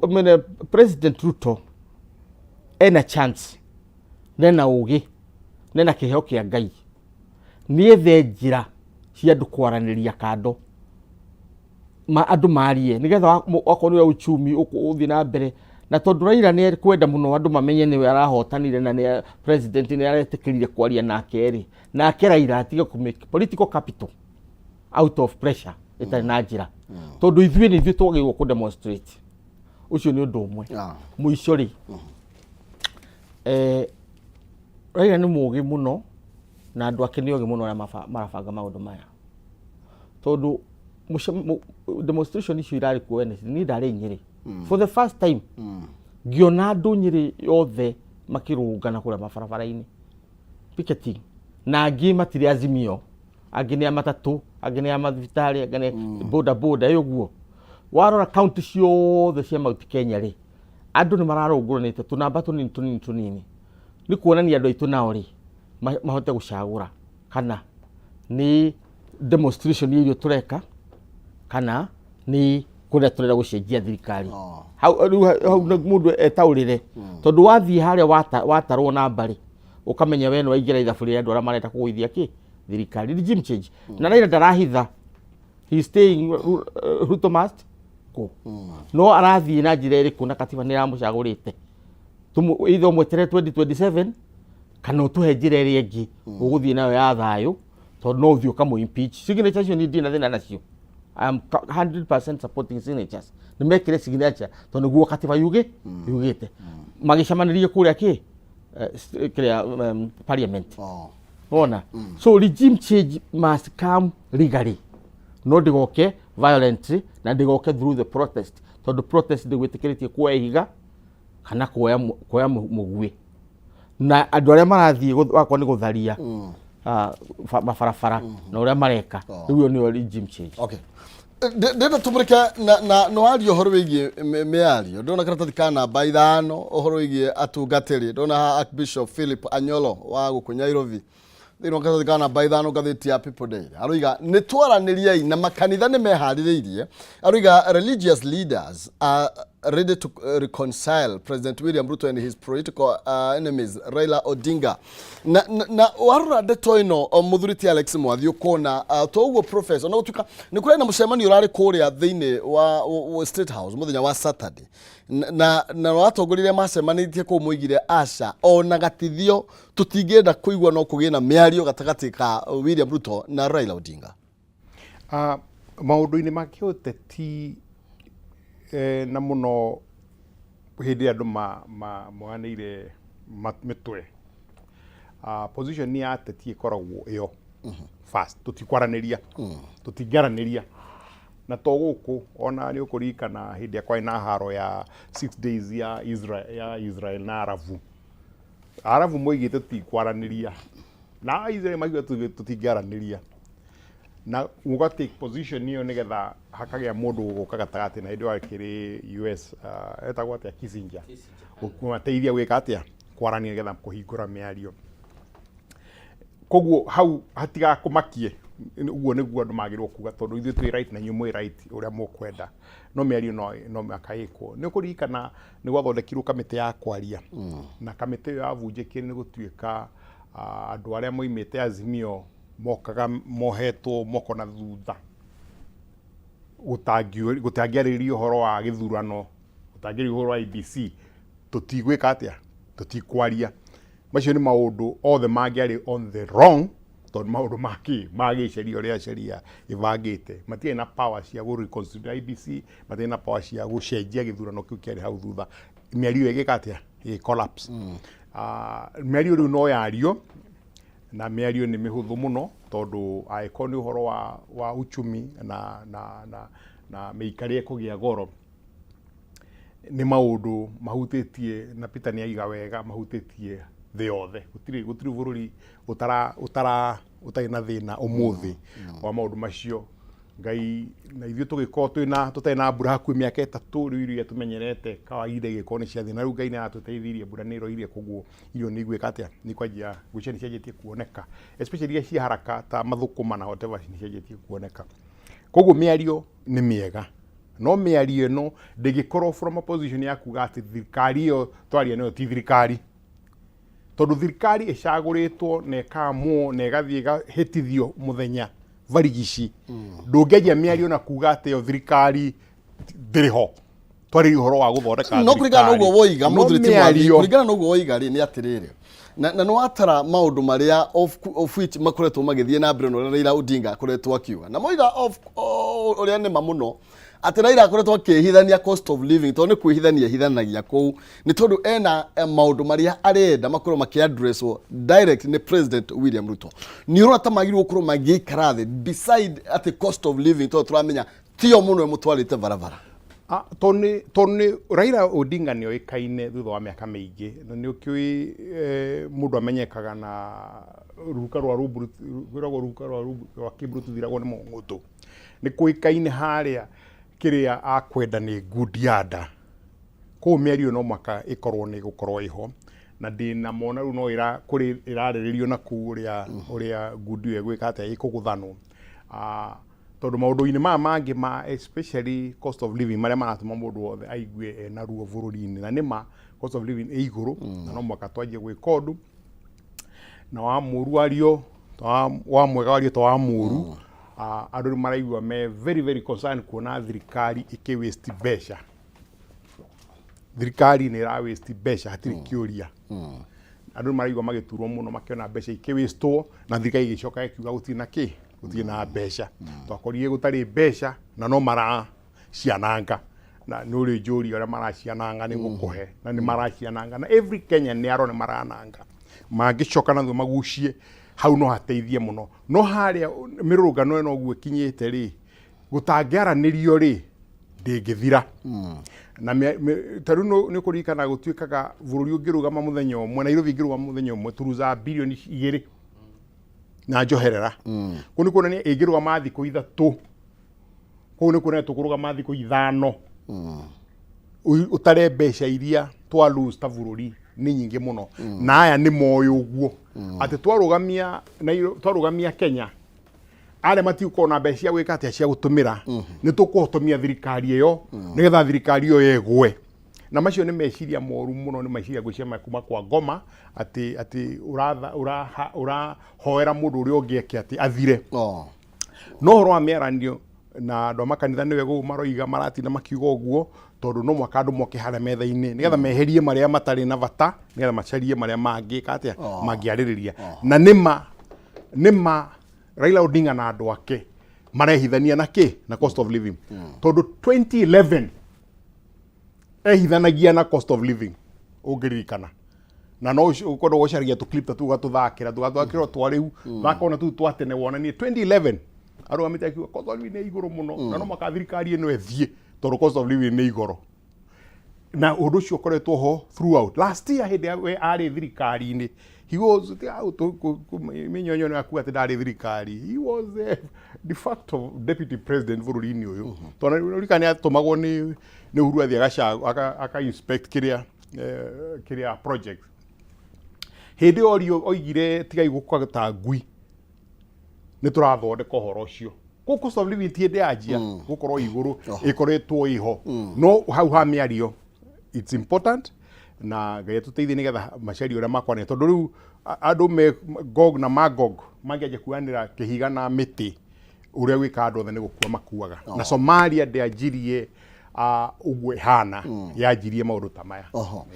Mene President Ruto ena chance, nena ũgĩ, nena kĩheo kĩa Ngai, nĩethe njĩra cia andũ kwaranĩria kando ma andũ marie, nĩgetha okorwo nĩ uchumi ũthiĩ na mbere. Na tondũ Raila nĩ ekwenda mũno andũ mamenye nĩwe arahotanire na nĩ president, nĩ aretĩkĩrire kwaria nake rĩ, nake Raila atige kũ make political capital out of pressure ĩtarĩ na njĩra, tondũ ithuĩ nĩ ithuĩ twagĩrĩirwo kũ demonstrate. Ũcio nĩ ũndũ ũmwe. Mũico rĩ, Raila nĩ mũgĩ mũno na andũ ake nĩ ogĩ mũno arĩa marabanga maũndũ maya, tondũ demonstration icio irarĩ kuo Wednesday, niĩ ndarĩ Nyĩrĩ for the first time, ngĩona andũ Nyĩrĩ yothe makĩrũrũngana kũrĩa mabarabara-inĩ picketing, na angĩ matirĩ Azimio, angĩ nĩ a matatũ, angĩ nĩ a mathibitarĩ, angĩ nĩ boda boda. Ĩ ũguo warora kaunti ciothe cia Mount Kenya rĩ, andũ nĩ mararũngũranĩte tũnamba tũnini tũnini tũnini, nĩ kuonania andũ aitũ nao rĩ mahote gũcagũra kana nĩ demonstration ya irio tũreka kana nĩ kũrĩa tũrenda gũcenjia thirikari. Hau rĩu hau nĩ mũndũ etaũrĩre, tondũ wathiĩ harĩa watarwo namba rĩ, ũkamenya we nĩ waingĩra ithabu rĩa andũ arĩa marenda kũgũithia kĩ thirikari, regime change. Na Raila ndarahitha, he is staying, Ruto must go. No arathiĩ na njĩra ĩrĩkũ na katiba nĩ ĩramũcagũrĩte? Either ũmweterere 2027 kana ũtũhe njĩra ĩrĩa ĩngĩ ũgũthiĩ nayo ya thayũ, tondũ no ũthiĩ ũkamũ impeach. Signature icio niĩ ndirĩ na thĩna nacio. I am 100% supporting signatures. Nĩ mekĩre signature tondũ nĩguo katiba yugĩte. Magĩcemanĩrie kũrĩa kĩ kĩrĩa parliament. Wona, so regime change must come legally, no ndĩgoke violently na ndĩgoke through the protest, tondũ protest ndĩgwĩtĩkĩrĩtie kuoya ihiga kana kuoya mũguĩ, na andũ arĩa marathiĩ wakorwo nĩ gũtharia mabarabara na ũrĩa mareka rĩu, ĩyo nĩyo regime change. Okay, ndĩrenda tũmũrĩke na nĩ waria ũhoro wĩgiĩ mĩario. Ndĩrona karatathi ka namba 5, ũhoro wĩgiĩ atungatĩri. Ndĩrona haha Archbishop Philip Anyolo wa gũkũ Nairobi. Thĩinĩ wa karatathi ka namba 5 ngathĩti ya People Daily aroiga nĩ twaranĩriei na makanitha nĩ meharĩrĩirie. Aroiga religious leaders are ready to reconcile President William Ruto and his political enemies Raila Odinga. Na warora ndeto ĩno mũthuri ti Alex Mwathi ũkona to ũguo professor na gũtuĩka nĩ kũrĩ na mũcemanio ũrarĩ kũrĩa thĩinĩ wa State House mũthenya wa Saturday na watongoria arĩa macemanĩtie kũu moigire aca ona gatithio tũtingĩenda kũigua no kũgĩe na mĩario gatagatĩ ka William Ruto na Raila Odinga. Maũndũ-inĩ ma kĩũteti na mũno hĩndĩ ĩrĩa andũ moyanĩire mĩtwe, position ya ateti ĩkoragwo ĩyo first, tũtikwaranĩria, tũtingĩaranĩria na to gũkũ. Ona nĩ ũkũririkana hĩndĩ ĩrĩa kwarĩ na haro ya 6 days ya Israel na Arabu. Arabu moigĩte tũtikwaranĩria na Israel makiuga tũtingĩaranĩria na mũga take position ĩyo nĩgetha hakagĩa mũndũ ũgũka gatagatĩ, na hĩndĩ ĩyo akĩrĩ US, etagwo atĩa, Kissinger, kũmateithia gwĩka atĩa, kwarania nĩgetha kũhingũra mĩario. Koguo hau hatigakũmakie, ũguo nĩguo andũ magĩrĩirwo kuga, tondũ ithuĩ twĩ right na inyuĩ mwĩ right ũrĩa mũkwenda, no mĩario no mũhaka ĩkwo. Nĩ ũkũririkana nĩ gwathondekirwo kamĩtĩ ya kwaria, na kamĩtĩ ĩyo yabunjĩkire nĩ gũtuĩka andũ arĩa moimĩte Azimio mokaga mohetwo moko na thutha, gũtangĩarĩrĩrio ũhoro wa gĩthurano, gũtangĩarĩrĩrio ũhoro wa IEBC, tũtigwĩka atĩa, tũtikwaria. Macio nĩ maũndũ othe mangĩarĩ on the wrong, tondũ maũndũ ma kĩ ma gĩceria ũrĩa sheria ĩbangĩte, matiarĩ na power cia gũ reconsider IEBC, matiarĩ na power cia gũcenjia gĩthurano kĩu kĩarĩ hau thutha. Mĩario ĩyo ĩgĩka atĩa? Ĩgĩ collapse. Mĩario rĩu no yario, na mĩario nĩ mĩhũthũ mũno, tondũ angĩkorwo nĩ ũhoro wa uchumi na mĩikarĩre kũgĩa goro, nĩ maũndũ mahutĩtie, na Peter nĩ aiga wega, mahutĩtie thĩ yothe. Gũtirĩ bũrũri ũtara ũtara ũtarĩ na thĩna ũmũthĩ wa maũndũ macio. Ngai na ithuĩ tũgĩkorwo twĩna tũtarĩ na mbura hakuhĩ mĩaka 3 rĩu, irio iria tũmenyerete kawaida igĩkorwo nĩ ciathĩ, na rĩu Ngai nĩ aratũteithirie, mbura nĩ ĩroirie, koguo irio nĩ igwĩka atĩa, nĩ kwanjia gwĩcia, nĩ cianjĩtie kuoneka, especially iria cia haraka ta mathũkũma na whatever, nĩ cianjĩtie kuoneka. Koguo mĩario nĩ mĩega, no mĩario ĩno ndĩngĩkorwo from a position ya kuga atĩ thirikari ĩyo twaria nayo ti thirikari, tondũ thirikari ĩcagũrĩtwo na ĩkamwo na ĩgathiĩ ĩgahĩtithio mũthenya barigici. Ndũngĩanjia mĩario na kuga atĩ ĩyo thirikari ndĩrĩ ho, twarĩrie ũhoro wa gũthondeka No kũringana na ũguo woiga, No mũthuri ti Mwathi, mĩario kũringana na ũguo woiga rĩ, nĩ atĩrĩrĩ, na nĩ watara maũndũ marĩa of which makoretwo magĩthiĩ na mbere na ũrĩa Raila Odinga akoretwo akiuga na moiga of ũrĩa nĩma mũno atĩ Raila akoretwo akĩhithania cost of living, tondũ nĩ kwĩhithania hithanagia kũu, nĩ tondũ ena maũndũ marĩa arenda makorwo makĩaddresswo direct nĩ President William Ruto. Nĩ ũrona ta magĩrĩirwo gũkorwo magĩikara thĩ beside atĩ cost of living, tondũ tũramenya tiyo mũno ĩmũtwarĩte barabara? Tondũ nĩ Raila Odinga nĩ oĩkaine thutha wa mĩaka mĩingĩ, na nĩ ũkĩũĩ mũndũ amenyekaga na ruka rwa rumbu, rwĩragwo ruka rwa rumbu rwa kĩmbu rũtithiragwo nĩ mũng'ũtũ. Nĩ kũĩkaine harĩa kĩrĩa akwenda nĩ ngundi ya nda. Koguo mĩario no mũhaka ĩkorwo nĩ ĩgũkorwo ĩho, na ndĩna mona rĩu no ĩra kũrĩ ĩrarĩrĩrio na kũu ũrĩa ngundi ĩyo ĩgwĩka atĩa, ĩkũgũthanwo. Tondũ maũndũ-inĩ maya mangĩ ma especially cost of living marĩa maratũma mũndũ wothe aigue ena ruo bũrũri-inĩ, na nĩma cost of living ĩ igũrũ, na no mũhaka twanjie gwĩka ũndũ na wa mũru wario wa mwega wario ta wa mũru. Andũ nĩ maraigua me very very concerned kuona thirikari ĩkĩ waste mbeca. Thirikari nĩ ĩra waste mbeca, hatirĩ kĩũria. Andũ nĩ maraigua magĩturwo mũno makĩona mbeca ikĩ-wastwo, na thirikari ĩgĩcoka ĩkiuga gũtirĩ na kĩ, gũtirĩ na mbeca. Twakorire gũtarĩ mbeca na no maraciananga, na nĩ ũrĩ njũria ũrĩa maraciananga nĩ gũkũhe, na nĩ maraciananga, na every Kenyan nĩ arona marananga. Mangĩcoka na thutha magucie hau no hateithie mũno, no harĩa mĩrũrũngano ĩno ũguo ĩkinyĩte rĩ, gũtangĩaranĩrio rĩ, ndĩngĩthira. Na ta rĩu nĩ ũkũririkana gũtuĩkaga bũrũri ũngĩrũgama mũthenya ũmwe, Nairobi ĩngĩrũgama mũthenya ũmwe, turuzaga birioni 2 na njoherera. Kũu nĩ kuonania ĩngĩrũgama thikũ 3, kũu nĩ kuonania tũkũrũgama thikũ 5. Ũtare mbeca iria twa lose ta bũrũri. Nĩ nyingĩ mũno na aya nĩ moĩ ũguo atĩ twarũgamia twarũgamia Kenya, arĩa matigũkorwo na mbeca cia gwĩka atĩa, cia gũtũmĩra, nĩ tũkũhotomia thirikari ĩyo nĩgetha thirikari ĩyo ĩgwe. Na macio nĩ meciria moru mũno, nĩ meciria ngwĩciria kuma kwa ngoma atĩ ũrahoera mũndũ ũrĩa ũngĩ eke atĩ athire. No ũhoro wa mĩaranio na andũ a makanitha, nĩ wega ũguo maroiga, maratinda makiuga ũguo tondũ no mũhaka andũ moke harĩa metha-inĩ nĩgetha meherie marĩa matarĩ na bata, nĩgetha macarie marĩa mangĩka atĩa, mangĩarĩrĩria. Na nĩma nĩma Raila Odinga na andũ ake marehithania na kĩ? Na cost of living, tondũ 2011 ehithanagia na cost of living, ũngĩririkana. Na no ũkorwo gũcaragia tũ clip ta tũu, gatũthakĩra tũgathakĩra twa rĩu, thaka ona tũu twa tene, wonanie 2011 arũgamĩte akiuga cost of living nĩ igũrũ mũno na no maka thirikari ĩno ĩthiĩ tondũ cost of living nĩ igũrũ. Na ũndũ ũcio ũkoretwo ho throughout. Last year, hĩndĩ ya we arĩ thirikari-inĩ, he was mĩnyonyo nĩ akuga atĩ ndarĩ thirikari, he was the de facto deputy president bũrũri-inĩ ũyũ, tondũ ririkana nĩ atũmagwo nĩ Uhuru athiĩ aka inspect kĩrĩa project. Hĩndĩ ĩyo orio oigire, "Tigai gũkua ta ngui, nĩ tũrathondeka ũhoro ũcio." Kũ cost of living ti hĩndĩ yanjia gũkorwo igũrũ, ĩkoretwo ĩho. No hau ha mĩario, it's important, na Ngai atũteithie nĩgetha macarie ũrĩa makwanĩra, tondũ rĩu andũ me Gog na Magog mangĩanjia kuanĩra kĩhiga na mĩtĩ, ũrĩa gwĩka andũ othe nĩ gũkua makuaga. Na Somalia ndĩanjirie ũguo ĩhana, yanjirie maũndũ ta maya. Oho.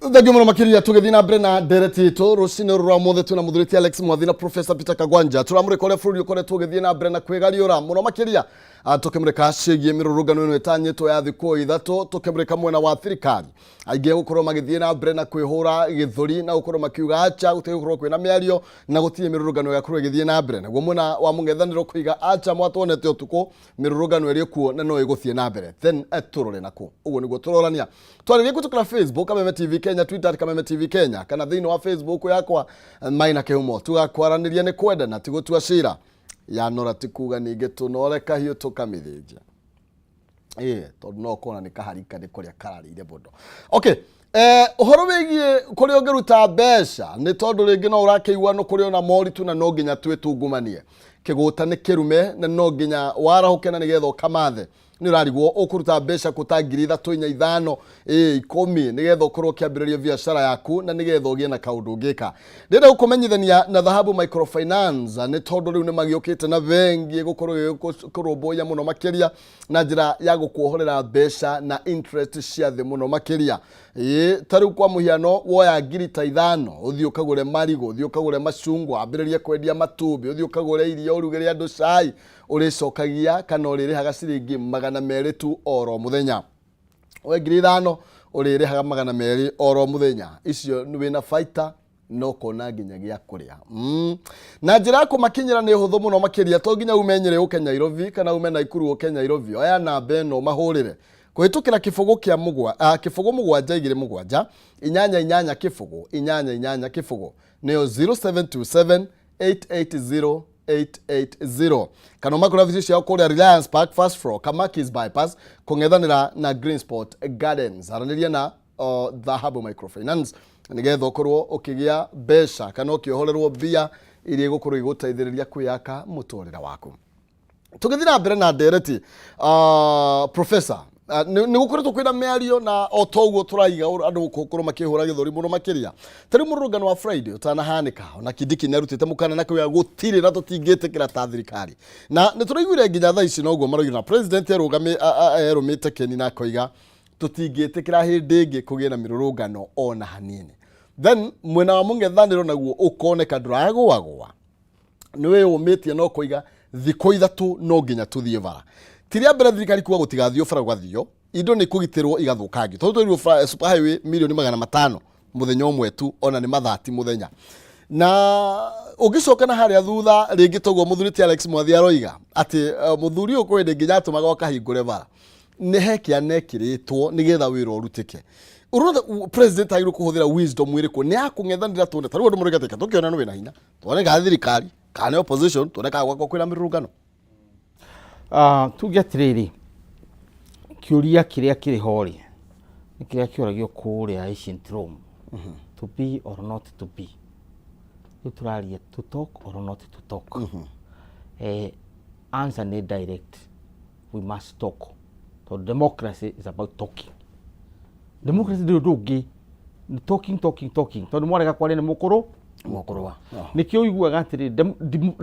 Thengiũ mũno makĩria. Tũgĩthiĩ na mbere na ndereti itũ rũcinĩ rũrũ rwa mũthĩ, twĩna mũthuri Alex Mwathi na Professor Peter Kagwanja. Tũramũrĩka ũrĩa bũrũri ũkoretwo ũgĩthiĩ na mbere na kwĩgariũra mũno makĩria. Tũkĩmũrĩka ciĩgiĩ mĩrũrũngano ĩno ĩtanyĩtwo ya thikũ 3. Tũkĩmũrĩka mwena wa thirikari, aingĩ gũkorwo magĩthiĩ na mbere na kwĩhũra gĩthũri na gũkorwo makiuga acha, gũtirĩ gũkorwo kwĩna mĩario na gũtirĩ mĩrũrũngano ĩgakorwo ĩgĩthiĩ na mbere. Naguo mwena wa mũng'ethanĩro kũiga acha, mwatuonete ũtukũ, mĩrũrũngano ĩrĩ kuo na no ĩgũthiĩ na mbere. Then tũrore nakuo ũguo nĩguo tũrorania. Twarĩrie kũhĩtũkĩra Facebook Kameme TV Kenya, Twitter @KamemeTV Kenya, kana thĩinĩ wa Facebook yakwa Maina Kĩhumo. Tugakwaranĩria nĩ kwenda na ti gũtua cira. Yanora ti kuga ningĩ tũnore kahiũ tũkamĩthĩnja, ĩĩ, tondũ no ũkona nĩ kaharika nĩ kũrĩa kararĩire mũno. Okay, ũhoro wĩgiĩ kũrĩa ũngĩruta mbeca, nĩ tondũ rĩngĩ no ũrakĩigua no kũrĩ ona moritũ na no nginya twĩtungumanie. Kĩgũta nĩ kĩrume na no nginya warahũke na nĩgetha ũkamathe. Nĩ ũrarigwo ũkũruta mbeca kũ ta 3000, 4, 5, ĩ 10, nĩgetha ũkorwo ũkĩambĩrĩria biacara yaku na nĩgetha ũgĩe na kaũndũ ũngĩka. Ndĩrenda gũkũmenyithania na Dhahabu Microfinance, nĩ tondũ rĩu nĩ magĩũkĩte na bengi ĩgũkorwo ĩgĩkũrũmbũiya mũno makĩria na njĩra ya gũkuohorera mbeca na interest cia thĩ mũno makĩria. Ĩĩ, ta rĩu kwa mũhiano, woya 5000, ũthiĩ ũkagũre marigũ, ũthiĩ ũkagũre macungwa, ambĩrĩrie kwendia matumbĩ, ũthiĩ ũkagũre iria ũrugĩre andũ cai, ũrĩcokagia kana ũrĩrĩhaga ciringi 200 tu oro mũthenya. We 5000, ũrĩrĩhaga 200 oro mũthenya. Icio nĩ wĩna baita no kona nginya gĩa kũrĩa. Na njĩra ya kũmakinyĩra nĩ hũthũ mũno makĩria. To nginya ume Nyĩrĩ ũke Nairobi kana ume Naikuru ũke Nairobi. Oya namba ĩno mahũrĩre kũhĩtũkĩra kĩbũgũ kĩa mũgwa, 0 7 2 7 8 8 0 0 8 8 0, nĩyo 0727 880 880, kana ũmakore wabici ciao kũrĩa Reliance Park, first floor, Kamakis Bypass, kũng'ethanĩra na Green Spot Gardens. Aranĩria na Dhahabu Microfinance nĩgetha ũkorwo ũkĩgĩa mbeca kana ũkĩohorerwo mbia iria igũkorwo igũteithĩrĩria kwĩyaka mũtũrĩre waku. Tũgĩthiĩ na mbere na ndereti, professor, nĩ gũkoretwo kwĩna mĩario na o toguo tũraiga andũ gũkorwo makĩhũra gĩthũri mũno makĩria. Ta rĩu mũrũrũngano wa Friday ũtanahanĩka, ona Kindiki nĩ arutĩte mũkana na kuga gũtirĩ na tũtingĩtĩkĩra ta thirikari, na nĩ tũraiguire nginya thaa ici noguo maroiga, na president erũmĩte keni na akoiga tũtingĩtĩkĩra hĩndĩ ĩngĩ kũgĩe na mĩrũrũngano ona hanini. Then mwena wa mũng'ethanĩro naguo ũkoneka ndũragũagũa, nĩ wĩyũmĩtie no kũiga thikũ 3 no nginya tũthiĩ bara. Ti rĩa mbere thirikari kuga gũtigathiĩ bara, gũgathio, indo nĩ kũgitĩrwo igathũkangio, tondũ twerirwo super highway mirioni 500 mũthenya ũmwe tu, ona nĩ mathati mũthenya. Na ũngĩcoka na harĩa thutha rĩngĩ, toguo mũthuri ti Alex Mwathi aroiga atĩ mũthuri ũyũ kwĩ hĩndĩ nginya atũmaga ũkahingũre bara, nĩ he kĩanekĩrĩtwo nĩgetha wĩra ũrutĩke. Ũrona president agĩrĩirwo kũhũthĩra wisdom ĩrĩkũ nĩ ya kũng'ethanĩra? Tuone ta rĩu andũ maroiga atĩ tũkĩona nĩ wĩna hinya, tuone kana thirikari kana nĩ opposition, tuone kana gwakwa kwĩna mĩrũrũngano. Tuge atĩrĩrĩ, kĩũria kĩrĩa kĩrĩ ho rĩ, nĩ kĩrĩa kĩũragio kũrĩa ancient Rome. To be or not to be. Rĩu tũraria to talk or not to talk. Answer nĩ direct, we must talk, tondũ democracy is about talking. Democracy ndĩrĩ ũndũ ũngĩ, nĩ talking, talking, talking, tondũ mwarega kwaria nĩ mũkũrũ Mũkũrũa. Nĩkĩo ũiguaga atĩrĩ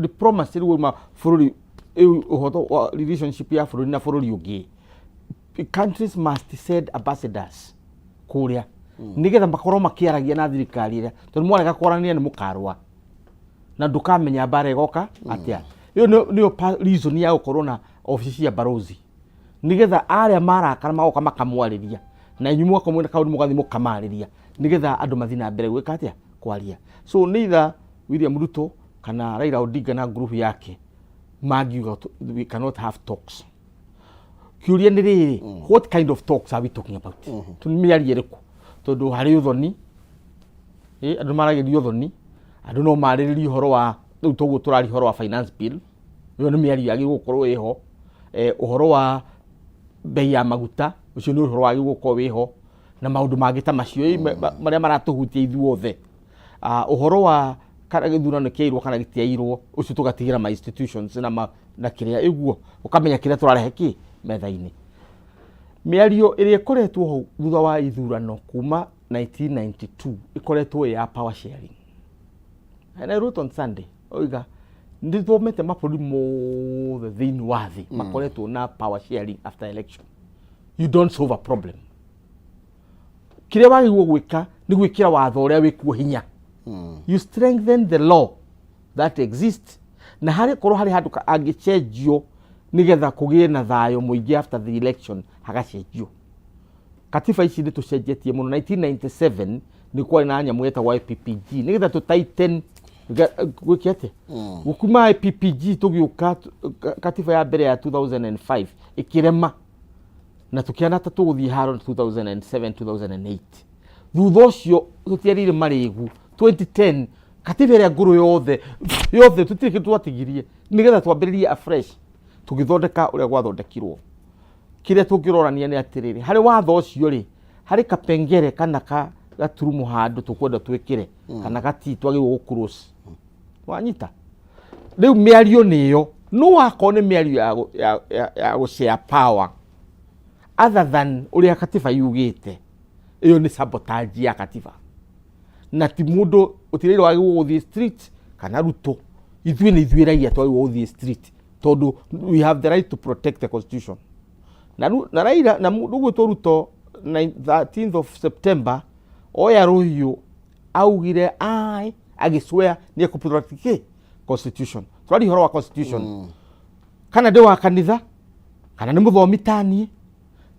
diplomacy rĩu wauma bũrũri ĩu, ũhoro wa relationship ya bũrũri na bũrũri ũngĩ, countries must send ambassadors kũrĩa nĩgetha makorwo makĩaragia na thirikari ĩrĩa, tondũ mwarega kwaranĩria nĩ mũkarũa na ndũkamenya mbara ĩgoka atĩa. Ĩyo nĩyo reason ya gũkorwo na obici cia barozi, nĩgetha arĩa marakara magoka makamwarĩria, na inyuĩ mwakorwo mwĩna kaũndũ mũgathiĩ mũkamarĩria, nĩgetha andũ mathiĩ na mbere gwĩka atĩa? Kwaria. So neither William Ruto kana Raila Odinga na group yake mangiuga we cannot have talks. Kĩũria nĩ rĩrĩ, what kind of talks are we talking about? Tu nĩ mĩario ĩrĩkũ? Tondũ harĩ ũthoni, andũ maragĩria ũthoni, andũ no marĩrĩrie ũhoro wa rĩu toguo tũraria ũhoro wa finance bill, ĩyo nĩ mĩario yagĩrĩirwo gũkorwo ĩho. Ũhoro wa bei ya maguta, ũcio nĩ ũhoro wagĩrĩirwo gũkorwo wĩho, na maũndũ mangĩ ta macio marĩa maratũhutia ithuothe. Ũhoro wa kana gĩthurano kĩairwo kana gĩtiairwo, ũcio tũgatigĩra ma institutions na kĩrĩa ĩguo ũkamenya kĩrĩa tũrarehe kĩ metha-inĩ. Mĩario ĩrĩa ĩkoretwo ho thutha wa ithurano kuma 1992 ĩkoretwo ĩ ya power sharing. And I wrote on Sunday, oiga nĩ thomete mabũrũri mothe thĩinĩ wa thĩ makoretwo na power sharing after election. You don't solve a problem. Kĩrĩa wagĩrĩirwo gwĩka nĩ gwĩkĩra watho ũrĩa wĩkuo hinya. You strengthen the law that exists, na harĩ korwo harĩ handũ angĩcenjio nĩgetha kũgĩe na thayũ mũingĩ after the election, hagacenjio. Katiba ici nĩ tũcenjetie mũno. 1997 nĩ kwarĩ na nyamũ yetagwo IPPG nĩgetha tũ tighten gwĩke atĩa. Gũkuma IPPG tũgĩũka katiba ya mbere ya 2005 ĩkĩrema, na tũkĩona ta tũgũthiĩ haro 2007, 2008. Thutha ũcio tũtiarĩire marĩgu. 2010 katiba ĩrĩa ngũrũ yothe yothe, tũtirĩ kĩndũ twatigirie, nĩgetha twambĩrĩrie afresh, tũgĩthondeka ũrĩa gwathondekirwo. Kĩrĩa tũngĩrorania nĩ atĩrĩrĩ, harĩ watho ũcio rĩ, harĩ kapengere kana ka gaturumo handũ tũkwenda twĩkĩre kana gati twagĩrĩirwo gũ wanyita. Rĩu mĩario nĩyo no wakorwo nĩ mĩario ya gũ share power other than ũrĩa katiba yugĩte, ĩyo nĩ sabotage ya katiba, na ti mũndũ ũtirĩire wagĩrĩirwo gũthiĩ street kana Ruto. Ithuĩ nĩ ithuĩ raia twagĩrĩirwo gũthiĩ street, tondũ we have the right to protect the constitution. Na Raila na mũndũ ũgwĩtwo Ruto, 13th of September oya rũhiũ augire ai agĩcwea nĩ ekũ protect kĩ constitution. Tũraria ũhoro wa constitution, kana ndĩ wa kanitha, kana nĩ mũthomi taniĩ,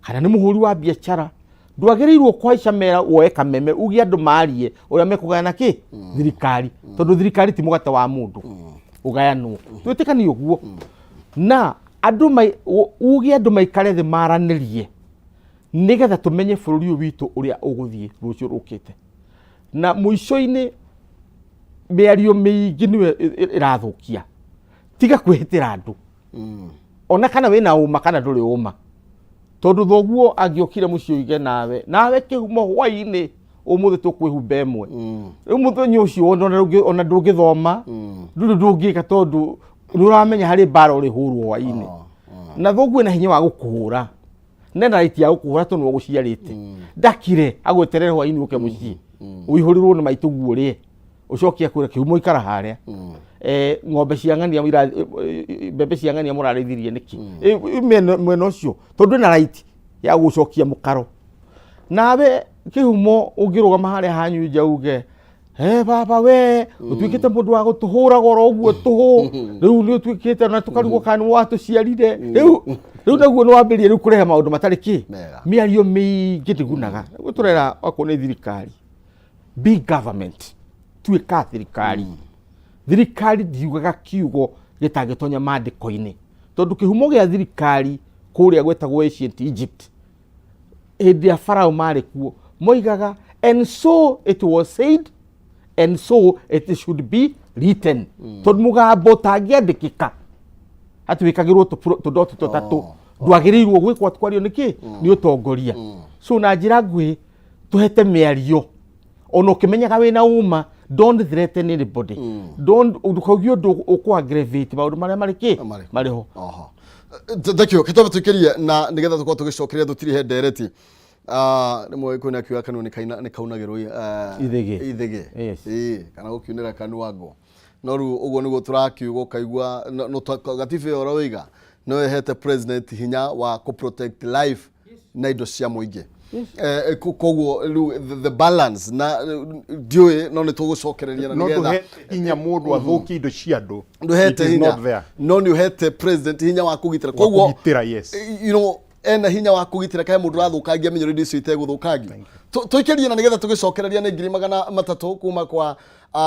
kana nĩ mũhũri wa biacara, ndwagĩrĩirwo kũhaica mera woe kameme uge andũ marie ũrĩa mekũgayana kĩ thirikari, tondũ thirikari ti mũgate wa mũndũ ũgayanwo. Twĩtĩkanie ũguo na andũ uge andũ maikare thĩ maranĩrie, nĩgetha tũmenye bũrũri ũyũ witũ ũrĩa ũgũthiĩ rũciũ rũkĩte. Na mũico-inĩ mĩario mĩingĩ nĩyo ĩrathũkia. Tiga kwĩhĩtĩra andũ, ona kana wĩna ũma kana ndũrĩ ũma, tondũ thoguo angĩokire mũciĩ oige nawe kĩhumo hwainĩ ũmũthĩ tũkwĩhumba ĩmwe, rĩu mũthenya ũcio ona ndũngĩthoma, ndũrĩ ndũngĩka, tondũ nĩ ũramenya harĩ mbara ũrĩhũrwo hwainĩ, na thoguo ena hinya wa gũkũhũra, nena right ya gũkũhũra tondũ nĩwe ũgũciarĩte. Ndakire agweterere hwainĩ ũke mũciĩ ũihũrĩrwo nĩ maitũ guo ũrĩe, ũcoke akwĩra, "Kĩhumo, ikara harĩa. Ng'ombe cia ng'ania mbembe cia ng'ania mũrarĩithirie nĩkĩ?" Mwena ũcio, tondũ ena right ya gũcokia mũkaro. Nawe kĩhumo ũngĩrũgama harĩa hanyu nja uge, "He baba, we ũtuĩkĩte mũndũ wa gũtũhũraga oro ũguo tũhũ, rĩu nĩ ũtuĩkĩte na tũkarigwo kana nĩ watũciarire rĩu naguo nĩ wambĩrĩria rĩu kũrehe maũndũ matarĩ kĩ." Mega. Mĩario mĩingĩ ndĩgunaga. Nĩguo tũrera okorwo nĩ thirikari, big government, tuĩka thirikari. Thirikari ndiugaga kiugo gĩtangĩtonya mandĩko-inĩ, tondũ kĩhumo gĩa thirikari kũrĩa gwetagwo ancient Egypt, hĩndĩ ya Farao marĩ kuo, moigaga, "And so it was said and so it should be written," tondũ mũgambo ũtangĩandĩkĩka atĩ wĩkagĩrwo tũdoti tũtatũ ndwagĩrĩirwo gwĩkwo kwario nĩkĩ nĩ ũtongoria. So na njĩra nguhĩ, tũhete mĩario Ona ũkĩmenyaga wĩna uma, don't threaten anybody. Don't, ndũkauge ũndũ ũkũ aggravate maũndũ marĩa marĩ kĩ Marĩ. marĩ ho. Oho. Thank you. Kĩtwambe tũikĩrie na nĩgetha tũkorwo tũgĩcokeria tũtirihe ndereti. Rĩmwe kwĩna akiuga kanua nĩ kaunagĩrwo Ithĩgĩ. Ithĩgĩ. Yes. Ĩĩ, kana gũkiunĩra kanua ngo. No rĩu ũguo nĩguo tũrakiuga ũkaigua no gatiba ĩyo ũroiga no ĩhete president hinya wa kũ protect life na indo cia mũingĩ. Koguo rĩu the balance na ndiũĩ no nĩ tũgũcokereria na No nĩgetha ndũhete hinya mũndũ athũkie indo cia andũ. It ndũhete is hinya not there. no nĩ ũhete president hinya wa kũgitĩra. Wa Koguo kũgitĩra, yes. Ena hinya wa kũgitĩra kahe mũndũ ũrathũkangia mĩnyoro indo icio itegũthũkangio. Tũikĩrie na nĩgetha tũgĩcokereria nĩ 300,000 kuma kwa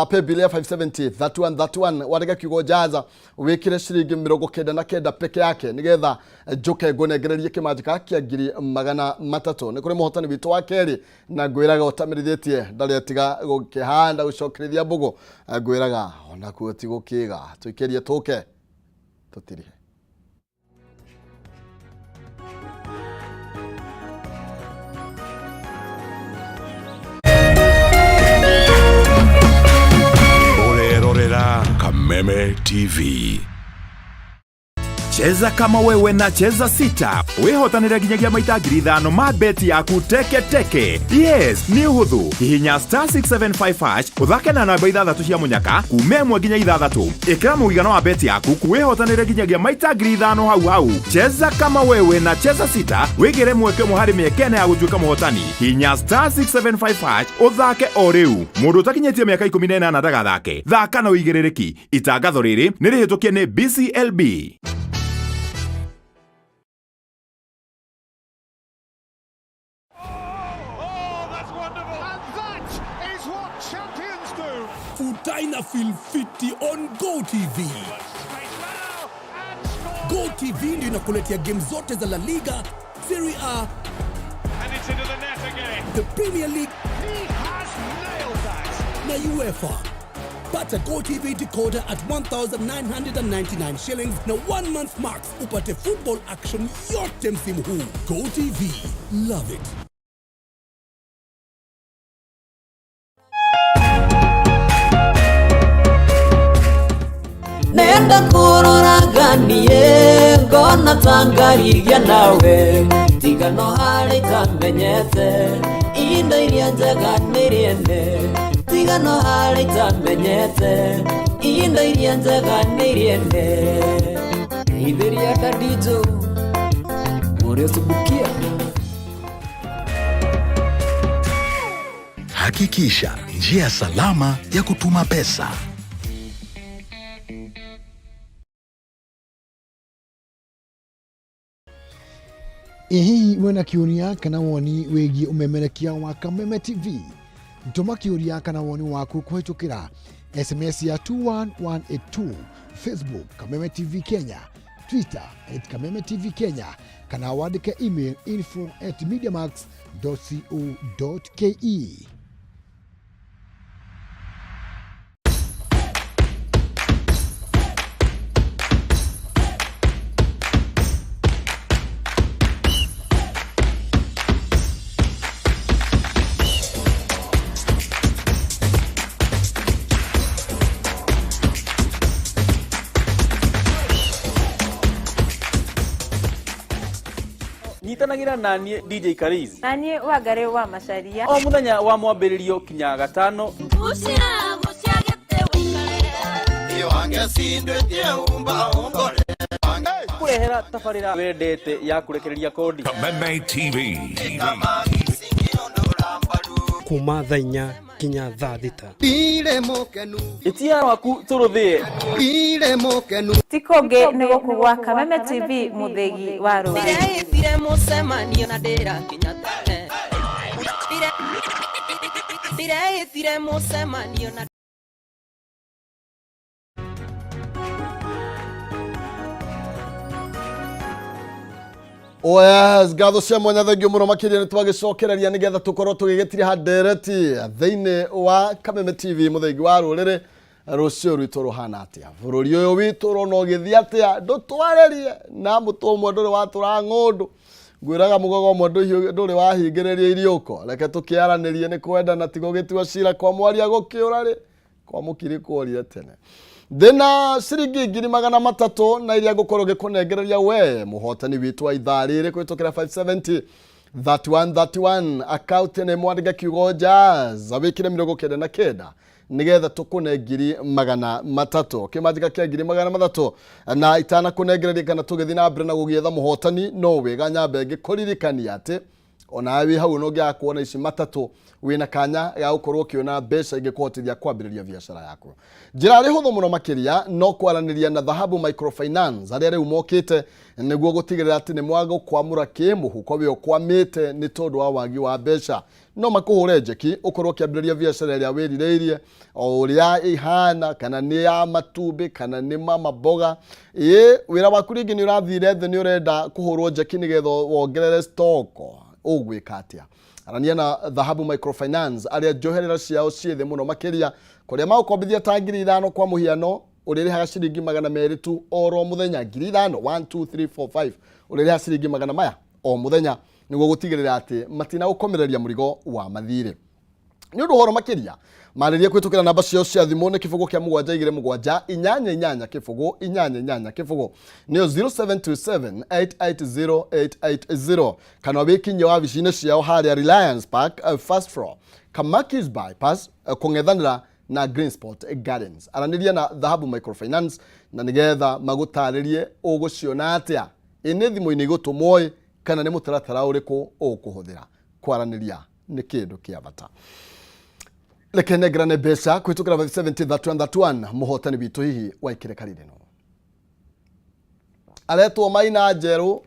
paybill ya 570 31 31. Wandĩka kiugo jaza wĩkĩre ciringi 99 peke yake nĩgetha njũke ngũnengererie kĩmanjĩka kĩa 300,000. Nĩ kũrĩ mũhotani witũ wa kerĩ na ngwĩraga ũtamĩrithĩtie ndarĩ atiga gũkĩhanda gũcokerithia mbũgũ, ngwĩraga onakuo ti gũkĩga. Tũikĩrie tũke tũtirihe. Ũrerorera Kameme TV. Cheza kama wewe na Cheza Sita wihotanire nginyagia maita 5,000 ma beti yaku teke teke. Yes, nĩ ũhũthũ. Hihinya star 675 hash ũthake na namba ithathatũ cia mũnyaka kuma ĩmwe nginya ithathatũ. Ĩkĩra mũigana wa beti yaku wĩhotanĩre nginyagia maita 5,000 hau hau. Cheza kama wewe na Cheza Sita wĩgĩre mweke ũmwe harĩ mĩeke ĩna ya gũtuĩka mũhotani. Hihinya star 675 hash ũthake o rĩu. Mũndũ ũtakinyĩtie mĩaka 18 ndagathake. Thaka na ũigĩrĩrĩki. Itangatho rĩrĩ nĩ rĩhĩtũkie nĩ BCLB. Futaina feel fiti on GoTV. GoTV ndio inakuletea game zote za La Liga, Serie A, the Premier League na UEFA. Pata GoTV decoder at 1999 shillings na 1 month max upate football action yote msimu huu. GoTV, love it. Nenda kũroraganie ngona tangarigia nawe tiga no harĩ itamenyete indo iria njega nĩ rĩene tiga no harĩ itamenyete indo iria njega nĩ rĩene ithĩria ndadijo ũrĩa ũtubukia. Hakikisha njia salama ya kutuma pesa. Ĩ hihi wĩna kĩũria kana woni wĩgiĩ ũmemerekia wa Kameme TV? Tũma kĩũria kana woni waku kũhĩtũkĩra SMS ya 21182, Facebook Kameme TV Kenya, Twitter at Kameme TV Kenya, kana wandĩke email info at mediamax.co.ke. Nyitanagĩra na niĩ DJ Kariz na niĩ Wangarĩ wa Macaria o mũthenya wa mwambĩrĩrio kinya gatano. Kũrehera tabarĩra wendete ya kũrekereria kodi. Kameme TV. Kuma thaa 4 nginya thaa 6. Ĩtia waku tũrũthĩe. Ti kũngĩ nĩ gũkũ gwa Kameme TV mũthĩgi wa rũrĩrĩ. Ndĩreĩtire mũcemanio na ndĩrakinya tene. Ndĩreĩtire mũcemanio na Yes, ngatho cia mwanya thengio mũno makĩria nĩ twagĩcokereria nĩgetha tũkorwo tũgĩgĩtiriha ndereti thĩinĩ wa Kameme TV mũthengi wa rũrĩrĩ. Rũciũ rwitũ rũhana atĩa? Bũrũri ũyũ witũ ũrona ũgĩthiĩ atĩa? Ndũtwarĩrie na mũtũ ũmwe ndũrĩ watũra ng'ũndũ. Ngwĩraga mũgogo ũmwe ndũrĩ wahingĩrĩria iriũko. Reke tũkĩaranĩrie nĩ kwendana ti gũgĩtua cira kwa mwaria gũkĩũra rĩ kwa mũkiri kworire tene. Ndĩna ciringi 300,000 na iria ngũkorwo ngĩkũnengereria we mũhotani witũ wa ithaa rĩrĩ kũhĩtũkĩra 570 3131 akaunti nĩ mwandĩke kiugo jazz wĩkĩre 99 nĩgetha tũkũne 300,000 kĩmanjĩka kĩa 300,000 na itanakũnengereria kana tũgĩthiĩ na mbere na gũgĩetha mũhotani no wega nyambe ngĩkũririkania atĩ onawe wĩ hau no ũngĩaga kuona ici matatũ wĩna kanya ga gũkorwo ũkĩona mbeca ingĩkũhotithia kwambĩrĩria biacara yaku. Njĩra arĩ hũthũ mũno makĩria no kwaranĩria na Dhahabu Microfinance arĩa rĩu mokĩte nĩguo gũtigĩrĩra atĩ nĩ mwagũkwamũra kĩmũhuko wĩ ũkwamĩte nĩ tondũ wa wagi wa mbeca. No makũhũre njeki ũkorwo ũkĩambĩrĩria biacara ĩrĩa wĩrirĩirie o ũrĩa ĩhana, kana nĩ ya matumbĩ kana nĩ ma mamboga. Ĩĩ wĩra waku rĩngĩ nĩ ũrathire thĩ, nĩ ũrenda kũhũrwo njeki nĩgetha wongerere stock, ũgwĩka atĩa? Arania na Dhahabu Microfinance arĩa njoherera ciao ciĩ thĩ mũno makĩria, kũrĩa magũkombithia ta 5,000 kwa mũhiano, ũrĩrĩhaga ciringi 200 tu oro mũthenya. 5,000, 1 2 3 4 5, ũrĩrĩha ciringi magana maya o mũthenya nĩguo gũtigĩrĩra atĩ matinagũkomereria mũrigo wa mathirĩ. Nĩ ũndũ ũhoro makĩria marĩrie kũhĩtũkĩra namba ciao cia thimũ nĩ kĩbũgũ kĩa mũgwanja igĩrĩ mũgwanja inyanya inyanya kĩbũgũ inyanya inyanya kĩbũgũ nĩyo 0727880880 kana wĩkinyie wabici-inĩ ciao harĩa Reliance Park, first floor, Kamakis bypass, kũng'ethanĩra na Green Spot Gardens. Aranĩria na Dhahabu Microfinance na nĩgetha magũtarĩrie ũgũciona atĩa, ĩ nĩ thimũ-inĩ igũtũmwo ĩ kana nĩ mũtaratara ũrĩkũ ũkũhũthĩra. Kwaranĩria nĩ kĩndũ kĩa bata. Reke nengerane mbeca kũhĩtũkĩra 570 31 31 mũhotani witũ hihi wa ikĩrĩka rĩrĩ no aretwo Maina Njerũ,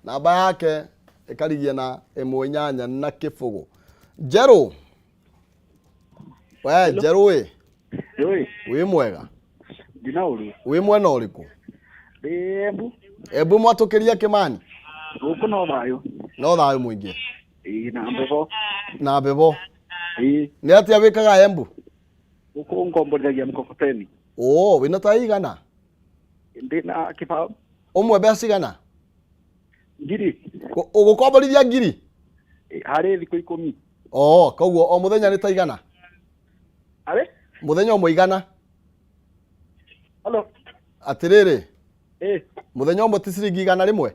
namba yake ĩkarigia na ĩmwe inyanya na kĩbũgũ. Njerũ we Njerũ ĩ Oi, wĩ mwega? Ndina ũru. Wĩ mwena ũrĩkũ? Ndĩ Embu. Embu mwatũkĩria Kĩmani? Gũkũ no thayũ. No thayũ mũingĩ. Ĩĩ na mbebo. Na mbebo. Ĩĩ. Nĩ atĩa wĩkaga Embu? Gũkũ ngomborithagia mkokoteni. Oo, wĩna ta igana? Ndĩ na kĩbaũ. Ũmwe mbeca cigana? Ngiri. Ũgũkomborithia ngiri? Harĩ thikũ 10. Oo, koguo o mũthenya nĩ ta igana? Arĩ? Mũthenya ũmwe igana? Hello. Atĩrĩrĩ. Ĩĩ. Mũthenya ũmwe ti ciringi 100?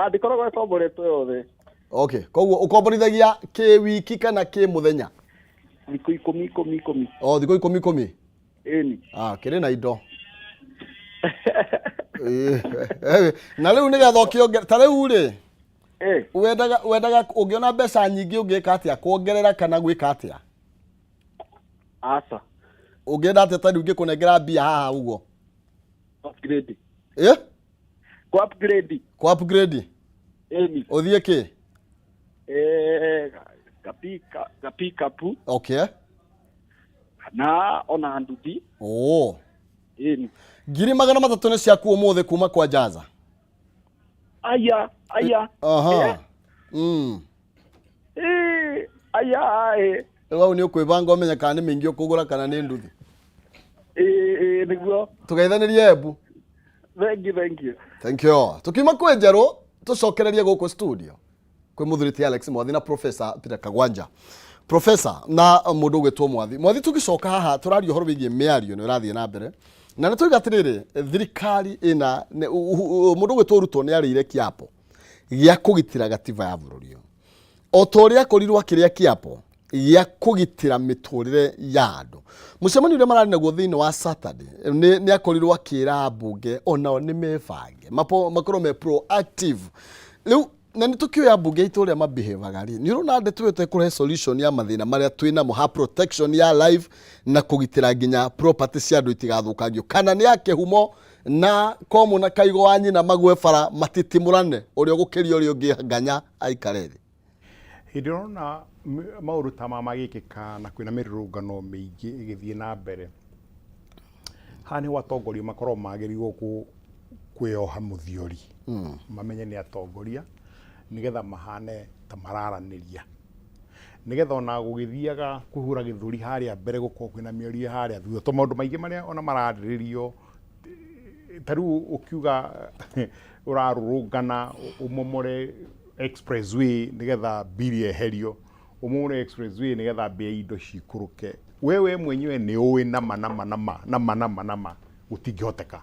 Ndĩkoragwo ĩkomboretwo yothe. Okay, koguo ũkomborithagia kĩ wiki kana kĩ mũthenya? Thikũ 10 10 10. O thikũ 10 10? Ĩni. Ah, kĩrĩ na indo. Na rĩu nĩgetha ũkĩongerera, ta rĩu rĩ, wendaga ũngĩona mbeca nyingĩ ũngĩka atĩa? Kuongerera kana gwĩka atĩa? Aca. Ũngĩenda atĩa ta rĩu ngĩkũnengera mbia haha ũguo? Upgrade. Ĩ? Ku upgrade. Ku upgrade? Ĩni. Ũthiĩ kĩ? Ga pick up. Okay. Na ona nduthi. Oo. Ĩni. 300,000 nĩ ciaku ũmũthĩ kuma kwa Jaza. Aya, aya. Aha. Aya, ĩ. Rĩu hau nĩ ũkwĩbanga ũmenye kana nĩ mĩingĩ ũkũgũra kana nĩ nduthi. Ĩ, nĩguo. Tũgeithanĩrie Embu. Thank you, thank you. Thank you. Tukiuma kwĩ Njerũ tũcokererie gũkũ studio kwĩ mũthuri ti Alex Mwathi na Professor Peter Kagwanja. Professor na mũndũ ũgwĩtwo Mwathi. Mwathi, tũgĩcoka haha tũraria ũhoro wĩgiĩ mĩario nĩ ũrathiĩ na mbere. Na nĩ tũiga atĩrĩrĩ, thirikari ĩna mũndũ ũgwĩtwo Ruto nĩ arĩire kĩapo gĩa kũgitĩra gatiba ya bũrũri ũyũ. O ta ũrĩa akorirwo akĩrĩa kĩapo gĩa kũgitĩra mĩtũrĩre ya andũ. Mũcemanio ũrĩa mararĩ naguo thĩinĩ wa Saturday nĩ akorirwo akĩra ambunge onao nĩ mebange, makorwo me proactive. Rĩu na nĩ tũkĩoya ambunge aitũ ũrĩa mabehavaga rĩ, nĩ ũrona ndeto ĩyo ĩtekũrehe solution ya mathĩna marĩa twĩ namo ha protection ya life na kũgitĩra nginya property cia andũ itigathũkangio, kana nĩ ya kĩhumo na komũ na kaigo wa nyina magwe bara matitimũrane, ũrĩa ũgũkĩria ũrĩa ũngĩ nganya aikare thĩ. Hĩndĩ ĩrĩa ũrona maũndũ ta maya magĩkĩka na kwĩna mĩrũrũngano mĩingĩ ĩgĩthiĩ na mbere, haha nĩho atongoria makoragwo magĩrĩirwo kwĩyoha mũthiori, mamenye nĩ atongoria, nĩgetha mahane ta mararanĩria, nĩgetha ona gũgĩthiaga kũhũra gĩthũri harĩa mbere gũkorwo kwĩna mĩario harĩa thutha, tondũ maũndũ maingĩ marĩa ona mararĩrĩrio Ta rĩu ũkiuga ũrarũrũngana ũmomore expressway nĩgetha mbiri yeherio, ũmomore expressway nĩgetha mbei ya indo cikũrũke, wewe mwenyewe nĩ ũĩ nama nama nama nama nama nama gũtingĩhoteka.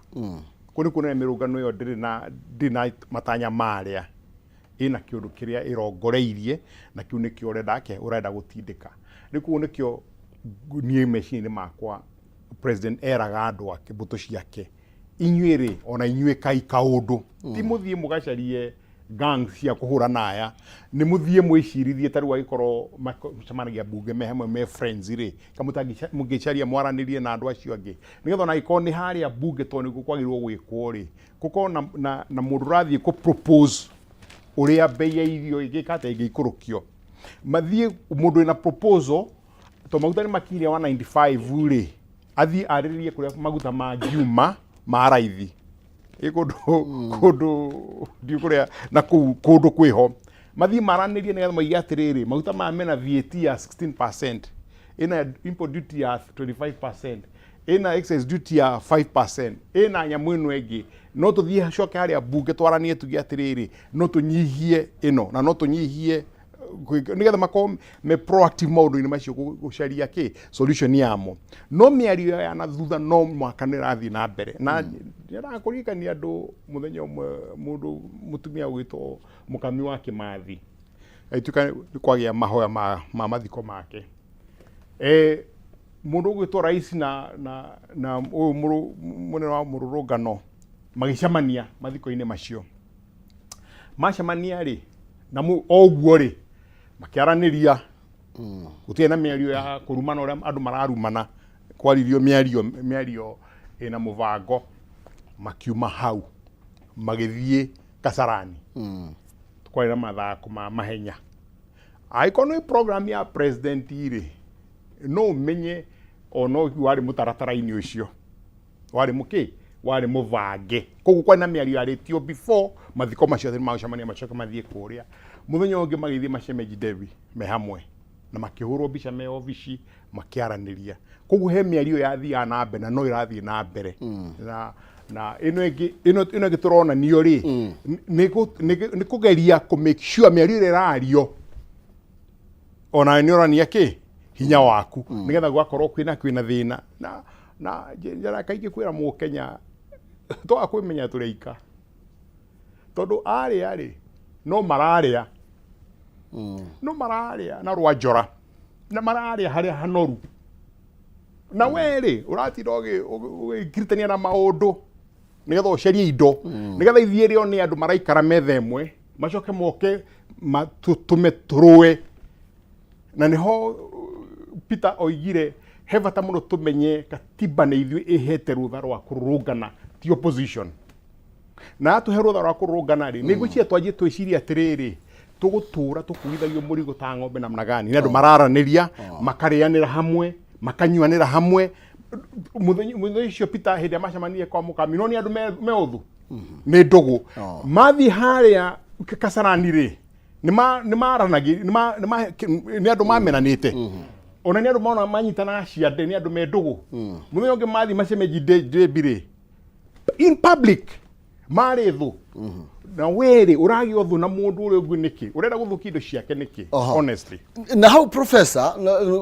Kũu nĩ kuonania mĩrũngano ĩyo ndĩrĩ na matanya marĩa ĩna kĩũndũ kĩrĩa ĩrongoreirie, na kĩu nĩkĩo ũrenda ake ũrenda gũtindĩka. Rĩu koguo nĩkĩo niĩ meciria-inĩ makwa president eraga andũ ake, mbũtũ ciake, inyuĩ rĩ, ona inyuĩ kai kaũndũ, ti mũthiĩ mũgacarie gangs cia kũhũrana aya, nĩ mũthiĩ mwĩcirithie. Ta rĩu angĩkorwo macemanagia mbunge me hamwe, me friends rĩ, mũngĩcaria mwaranĩrie na andũ acio angĩ, nĩgetha ona angĩkorwo nĩ harĩa mbunge, tondũ nĩkuo kwagĩrĩirwo gwĩkwo rĩ, gũkorwo na mũndũ ũrathiĩ kũ propose ũrĩa mbei ya irio ĩngĩka atĩa, ĩngĩikũrũkio. Mathiĩ mũndũ wĩna proposal, to maguta nĩ makinyire 195 rĩ, athiĩ arĩrĩrie kũrĩa maguta mangiuma ma raithi ĩ kũndũ ndiũ kũrĩa na kũu kũndũ kwĩho, mathiĩ maranĩrie nĩgetha moige atĩrĩrĩ, maguta maya mena VAT ya 16%, ĩna import duty ya 25%, ĩna excise duty ya 5%, ĩna nyamũ ĩno ĩngĩ, no tũthiĩ coke harĩa mbunge twaranie, tuge atĩrĩrĩ, no tũnyihie ĩno na no tũnyihie nĩgetha makorwo me proactive maũndũ-inĩ macio, gũcaria kĩ solution yamo. No mĩario ya na thutha no mwaka nĩ ĩrathiĩ na mbere, na ndĩrakũririkania andũ mũthenya ũmwe mũndũ mũtumia ũgwĩtwo Mũkami wa Kĩmathi agĩtuĩka nĩ kwagĩa mahoya ma mathiko make, mũndũ ũgwĩtwo rais na ũyũ mũnene wa mũrũrũngano magĩcemania mathiko-inĩ macio. Macemania rĩ, na o ũguo rĩ, makĩaranĩria, gũtirĩ na mĩario ya kũrumana ũrĩa andũ mararumana, kwaririo mĩario ĩna mũbango. Makiuma hau magĩthiĩ Kasarani, kwarĩ na mathako ma mahenya. Angĩkorwo nĩ program ya president rĩ, no ũmenye ona ũguo warĩ mũtaratara-inĩ ũcio, warĩ mũkĩ warĩ mũbange. Koguo kwarĩ na mĩario yarĩtio before mathiko macio, atĩ nĩmagũcemania, macoke mathiĩ kũrĩa. Mũthenya ũngĩ magĩthiĩ Mashemeji Derby me hamwe na makĩhũrwo mbica me obici makĩaranĩria. Koguo he mĩario yathiaga na mbere na no ĩrathiĩ na mbere, na ĩno ĩngĩ tũronanio rĩ, nĩ kũgeria kũ make sure mĩario ĩrĩa ĩrario ona nĩ ũrania kĩ hinya waku, nĩgetha gwakorwo kwĩna thĩna na njara kaingĩ kwĩra mũkenya twaga kwĩmenya tũrĩ aika, tondũ arĩa rĩ, no mararĩa, no mararĩa na rwa njora na mararĩa harĩa hanoru, na we rĩ, ũratinda ũgĩkiritania na maũndũ nĩgetha ũcarie indo nĩgetha ithiĩ rĩo nĩ andũ maraikara metha ĩmwe, macoke moke matũtũme tũrũe. Na nĩho Peter oigire he bata mũno tũmenye katiba nĩ ithuĩ ĩhete rũtha rwa kũrũrũngana, ti opposition. Na atũhe rũtha rwa kũrũrũngana rĩ, nĩ ngwĩciria twanjie twĩcirie atĩrĩrĩ, tũgũtũra tũkuithagio mũrigo ta ng'ombe namna gani? Nĩ andũ mararanĩria, makarĩanĩra hamwe, makanyuanĩra hamwe. Mũthenya ũcio Peter hĩndĩ ĩrĩa macemanirie kwa mũkami, no nĩ andũ me ũthũ, nĩ ndũgũ. Mathiĩ harĩa Kasarani rĩ, nĩ maranagia, nĩ andũ mamenanĩte, ona nĩ andũ mona manyitanaga ciande, nĩ andũ me ndũgũ. Mũthenya ũngĩ mathiĩ macemeji ndembi rĩ, in public marĩ thũ. Na werĩ ũragĩa ũthũ na mũndũ ũrĩa ũngĩ nĩkĩ? Ũrenda gũthũkia indo ciake nĩkĩ? Honestly. Na hau, professor,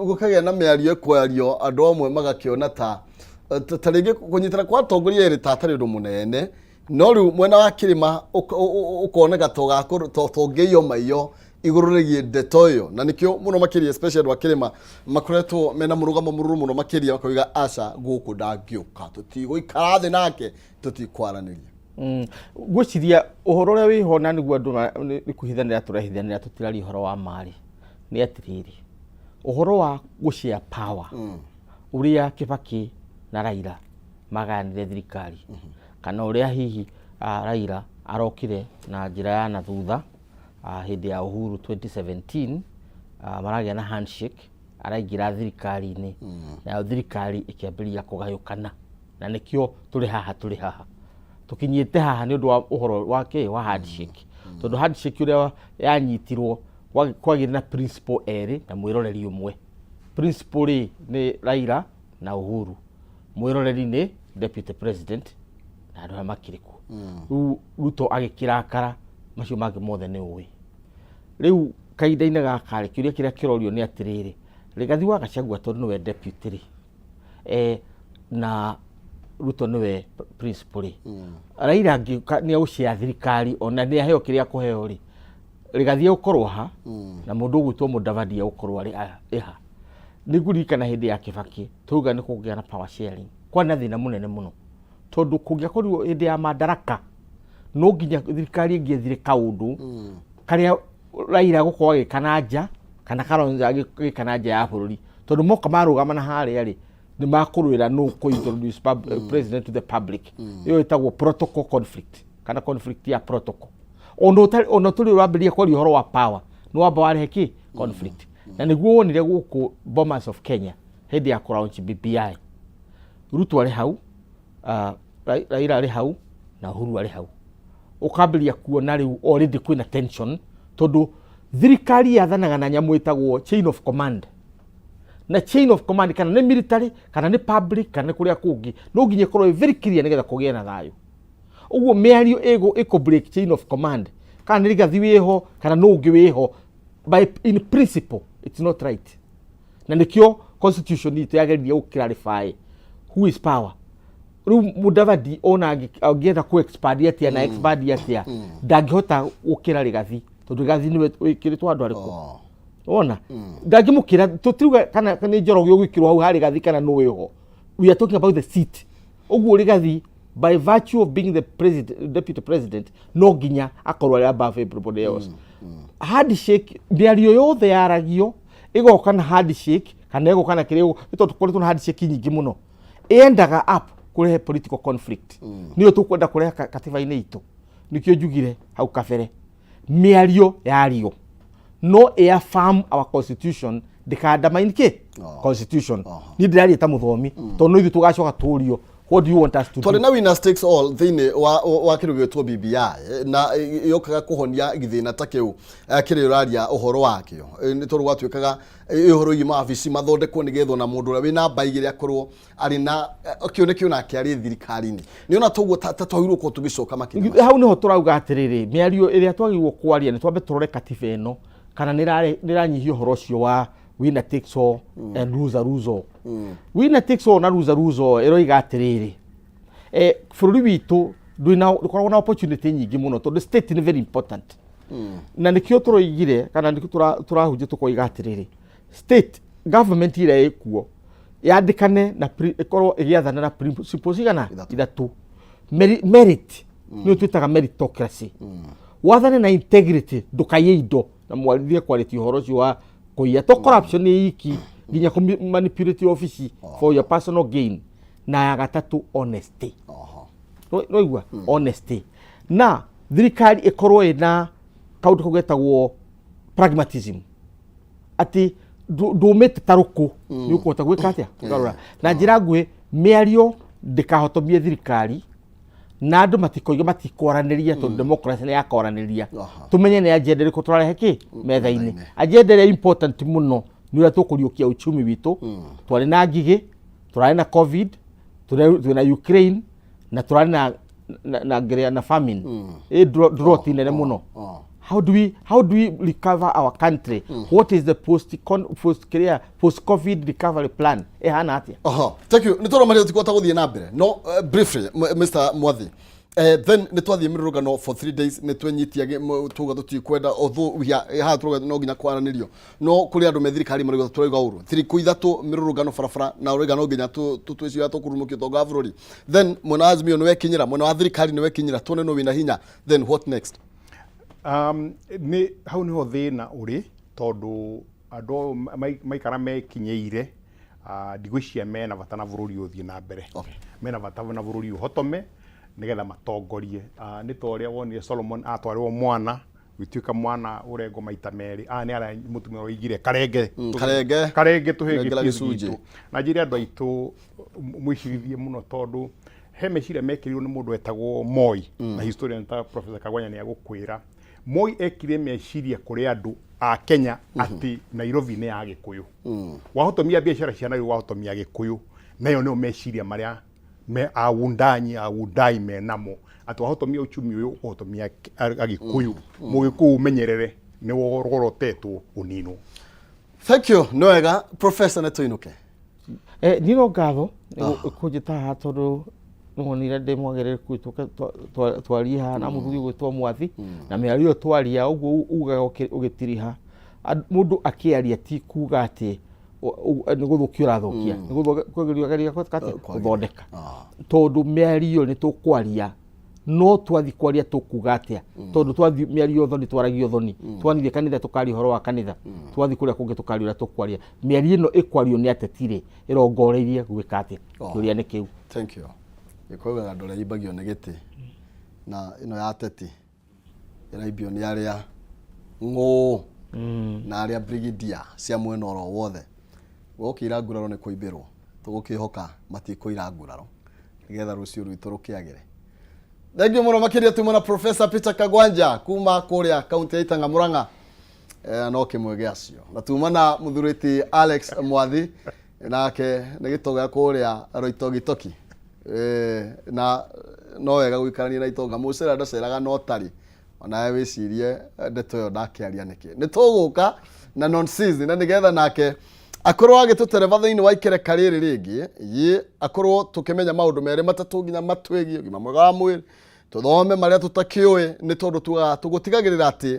gũkagĩa na mĩario ĩkwario, andũ amwe magakĩona ta rĩngĩ kũnyitana kwa atongoria erĩ ta atarĩ ũndũ mũnene, no rĩu mwena wa kĩrĩma ũkoneka tũngĩiywo maiyo igũrũ rĩgiĩ ndeto ĩyo, na nĩkĩo mũno makĩria, especially andũ a kĩrĩma makoretwo mena mũrũgamo mũrũrũ mũno makĩria, makoiga aca, gũkũ ndangĩũka, tũtigũikara thĩ nake, tũtikwaranĩria. Ngwĩciria ũhoro ũrĩa wĩho na nĩguo andũ nĩ kwĩhithanĩra tũrehithanĩra, tũtiraria ũhoro wa marĩ nĩ atĩrĩrĩ, ũhoro wa gũshare power, ũrĩa Kibaki na Raila magayanire thirikari, kana ũrĩa hihi Raila arokire na njĩra ya na thutha hĩndĩ ya Uhuru 2017, maragĩa na handshake, araingĩra thirikari-inĩ, nayo thirikari ĩkĩambĩrĩria kũgayũkana, na nĩkĩo tũrĩ haha tũkinyĩte haha, nĩ ũndũ wa ũhoro wa kĩ wa handshake, tondũ handshake ũrĩa yanyitirwo kwagĩrĩ na principal erĩ na mwĩroreri ũmwe. Principal rĩ, nĩ Raila na Uhuru, mwĩroreri nĩ deputy president Na andũ arĩa makĩrĩ kuo rĩu, Ruto agĩkĩrakara, macio mangĩ mothe nĩ ũĩ. Rĩu kahinda-inĩ gaka rĩ, kĩũria kĩrĩa kĩrorio nĩ atĩrĩrĩ, Rigathi wa Gachagua tondũ nĩwe deputy rĩ, na Ruto nĩwe principal rĩ, Raila angĩũka nĩ egũcea thirikari, ona nĩ aheo kĩrĩa akũheo rĩ, Rigathi egũkorwo ha na mũndũ ũgwĩtwo Mudavadi egũkorwo arĩ ĩha? Nĩ ngũririkana hĩndĩ ya Kibaki twauga nĩ kũgĩa na power sharing, kwarĩ na thĩna mũnene mũno, tondũ kũngĩakorirwo hĩndĩ ya Madaraka no nginya thirikari ĩngĩethire kaũndũ karĩa Raila gũkorwo agĩka na nja kana Kalonzo agĩka na nja ya bũrũri, tondũ moka marũgama na harĩa rĩ, nĩ makũrũĩra nũ kũ introduce president to the public. Ĩyo ĩtagwo protocol conflict kana conflict ya protocol. Ona ũtarĩ, ona tũrĩ ũrambĩrĩria kwaria ũhoro wa power, nĩ wamba warehe kĩ conflict. Na nĩguo wonire gũkũ Bomas of Kenya hĩndĩ ya kũlaunch BBI, Ruto arĩ hau, Raila arĩ hau na Uhuru arĩ hau, ũkambĩrĩria kuona rĩu already kwĩna tension, tondũ thirikari yathanaga na nyamũ ĩtagwo chain of command. Na chain of command, kana nĩ military, kana nĩ public, kana nĩ kũrĩa kũngĩ, no nginya ĩkorwo ĩ very clear nĩgetha kũgĩe na thayũ. Ũguo mĩario ĩgũ ĩkũ break chain of command, kana nĩ Rigathi wĩho kana nũ ũngĩ wĩho, by in principle it's not right. Na nĩkĩo constitution itũ yageririe gũ clarify who is power. Rĩu Mudavadi ona angĩenda kũ expand atĩa na expand atĩa, ndangĩhota gũkĩra Rigathi, tondũ Rigathi nĩwe wĩkĩrĩtwo handũ harĩkũ. Wona ndangĩmũkĩra, tũtiuga kana nĩ Njoroge ũgwĩkĩrwo hau ha Rigathi kana nũ wĩho. We are talking about the seat. Ũguo Rigathi, by virtue of being the president, deputy president, no nginya akorwo arĩ above everybody else. Handshake, mĩario yothe yaragio ĩgoka na handshake kana ĩgoka na kĩrĩa, nĩ tondũ tũkoretwo na handshake nyingĩ mũno, yendaga up kũrehe political conflict. Nĩyo tũkwenda kũrehe katiba-inĩ itũ. Nĩkĩo njugire hau kabere, mĩario yario no ĩaffirm our constitution, ndĩkandamaine kĩ constitution. Niĩ ndĩraria ta mũthomi, tondũ no ithuĩ tũgacoka tũrio, what do you want us to do? Twarĩ na winner takes all thĩinĩ wa kĩndũ gĩgwĩtwo BBI, na yũkaga kũhonia gĩthĩna ta kĩu kĩrĩa ũraria ũhoro wakĩo. Nĩ tondũ gwatuĩkaga ũhoro wĩgiĩ mawabici mathondekwo nĩgetha ona mũndũ ũrĩa wĩ namba 2 akorwo arĩ na kĩoneki onake arĩ thirikari-inĩ. Nĩ ona toguo ta twagĩrĩirwo gũkorwo tũgĩcoka makĩria. Hau niho tũrauga atĩrĩrĩ, mĩario ĩrĩa twagĩrĩirwo kwaria nĩ twambe tũrore katiba ĩno kana nĩ ĩranyihia ũhoro ũcio wa winner takes all and loser lose all. Winner takes all na loser lose all ĩroiga atĩrĩrĩ, bũrũri witũ ndwĩna, ndũkoragwo na opportunity nyingĩ mũno, tondũ state nĩ very important. Na nĩkĩo tũroigire kana nĩkĩo tũrahunjia tũkoiga atĩrĩrĩ, state government ĩrĩa ĩkuo yandĩkane na ĩkorwo ĩgĩathana na principles igana ithatũ. Merit nĩyo twĩtaga meritocracy, wathane na integrity, ndũkaiye indo na mwarithie kwarĩtie ũhoro ũcio wa kũiya, to corruption nĩ iki nginya kũ manipulate ofici for your personal gain. Na ya gatatũ, honesty. Nĩwaigua honesty, na thirikari ĩkorwo ĩna kaũndũ kau getagwo pragmatism, atĩ ndũmĩte ta rũkũ, nĩ ũkũhota gwĩka atĩa kũgarũra. Na njĩra nguhĩ, mĩario ndĩkahotomie thirikari na andũ matikoige matikwaranĩria, tondũ democracy nĩ yakwaranĩria. Tũmenye nĩ agenda ĩrĩkũ tũrarehe kĩ metha-inĩ. Agenda ĩrĩa important mũno nĩ ũrĩa tũkũriũkia uchumi witũ. Twarĩ na ngigĩ, tũrarĩ na COVID, twĩna Ukraine na tũrarĩ na ngerea na famine, ĩ drought nene mũno. How do we recover our country? What is the post clear post COVID recovery plan ĩhana atĩa? Aha, thank you. Nĩ tondũ marĩa tũtikũhota gũthiĩ na mbere no briefly, Mr. Mwathi, then nĩ twathiĩ mĩrũrũngano for 3 days, nĩ twenyitia tuga tũtikwenda, although we are haha turauga no nginya kwaranĩrio, no kũrĩ andũ me thirikari marauga tũrauga ũru thirikũ 3 mĩrũrũngano barabara na ũrauga no nginya twĩciria tũkurumũkio ũtonga wa bũrũri. Then mwena wa Azimio nĩ wekinyĩra, mwena wa thirikari nĩ wekinyĩra, tuone no wĩna hinya. Then what next? Nĩ hau niho thĩna ũrĩ, tondũ andũ maikara mekinyĩire, ndigwĩciria mena bata na bũrũri ũthiĩ na mbere, mena bata na bũrũri ũhotome nĩgetha matongorie. Nĩ ta ũrĩa wonire Solomon atwarĩrwo mwana gwĩtuĩka mwana ũrengwo maita merĩ. Aya nĩ arĩa mũtumia oigire karenge. Karenge. Karenge Rengera tũhĩngĩtie gĩcunjĩ. gitũ. Na njĩre andũ aitũ mwĩcirithie mũno, tondũ he meciria mekĩrirwo nĩ mũndũ wetagwo Moi, na historian ta Professor Kagwanya nĩ agũkwĩra Moi ekire meciria kũrĩ andũ a Kenya atĩ Nairobi nĩ ya Gĩkũyũ, wahotomia biacara cia Nairobi wahotomia Gĩkũyũ, nayo nĩo meciria marĩa Me awundanyi awundai menamo atĩ wahotomia uchumi ũyũ ũkũhotomia agĩkũyũ, mũgĩkũyũ ũmenyerere nĩ wororotetwo ũninwo. Thank you, nĩ wega professor, nĩ tũinũke. Eh, nino ngatho kũnjĩta haha tondũ nĩwonire ndĩ mwagĩrĩru twarie haha na mũthuri ũgwĩtwo Mwathi, na mĩario ĩyo twaria ũguo ugaga ũgĩtiriha. Mũndũ akĩaria ti kuga atĩ nĩ gũthũkia ũrathũkia, nĩ kwagĩria ũgeria gũthondeka, tondũ mĩario nĩ tũkwaria, no twathi kwaria tũkuga atĩa? Tondũ twathi mĩario ũthoni, twaragia ũthoni, twathiĩ kanitha tũkaria ũhoro wa kanitha, twathi kũrĩa kũngĩ tũkaria ũrĩa tũkwaria. Mĩario ĩno ĩkwario nĩ ateti rĩ, ĩrongoreirie gwĩka atĩa? Kĩũria nĩ kĩu. Thank you. Gĩkũyũ andũ arĩa imbagio nĩ gĩtĩ, na ĩno ya ateti ĩraimbio nĩ arĩa ng'ũ na arĩa brigidia cia mwena oro wothe. Gũkĩira nguraro nĩ kũimbĩrwo, tũgũkĩhoka matikũira nguraro nĩgetha rũciũ rwitũ rũkĩagĩre. Thank you mũno makĩria. Tuma na Professor Peter Kagwanja kuma kũrĩa kaunti ya Itang'a Murang'a, no kĩmwe gĩacio, na tuma na mũthurĩti Alex Mwathi, nake nĩ gĩtonga kũrĩa Roitogitoki. Na no wega gũikarania na itonga, mũcera ndaceraga no tarĩ onawe wĩcirie ndeto ĩyo ndakĩaria nĩkĩ. Nĩ tũgũka na non-season na nĩgetha nake akorwo agĩtũtereba thĩinĩ wa ikereka rĩrĩ rĩngĩ ye akorwo tũkĩmenya maũndũ merĩ matatũ nginya matwĩgiĩ ũgima mwega wa mwĩrĩ, tũthome marĩa tũtakĩũĩ, nĩ tondũ tugaga tũgũtigagĩrĩra atĩ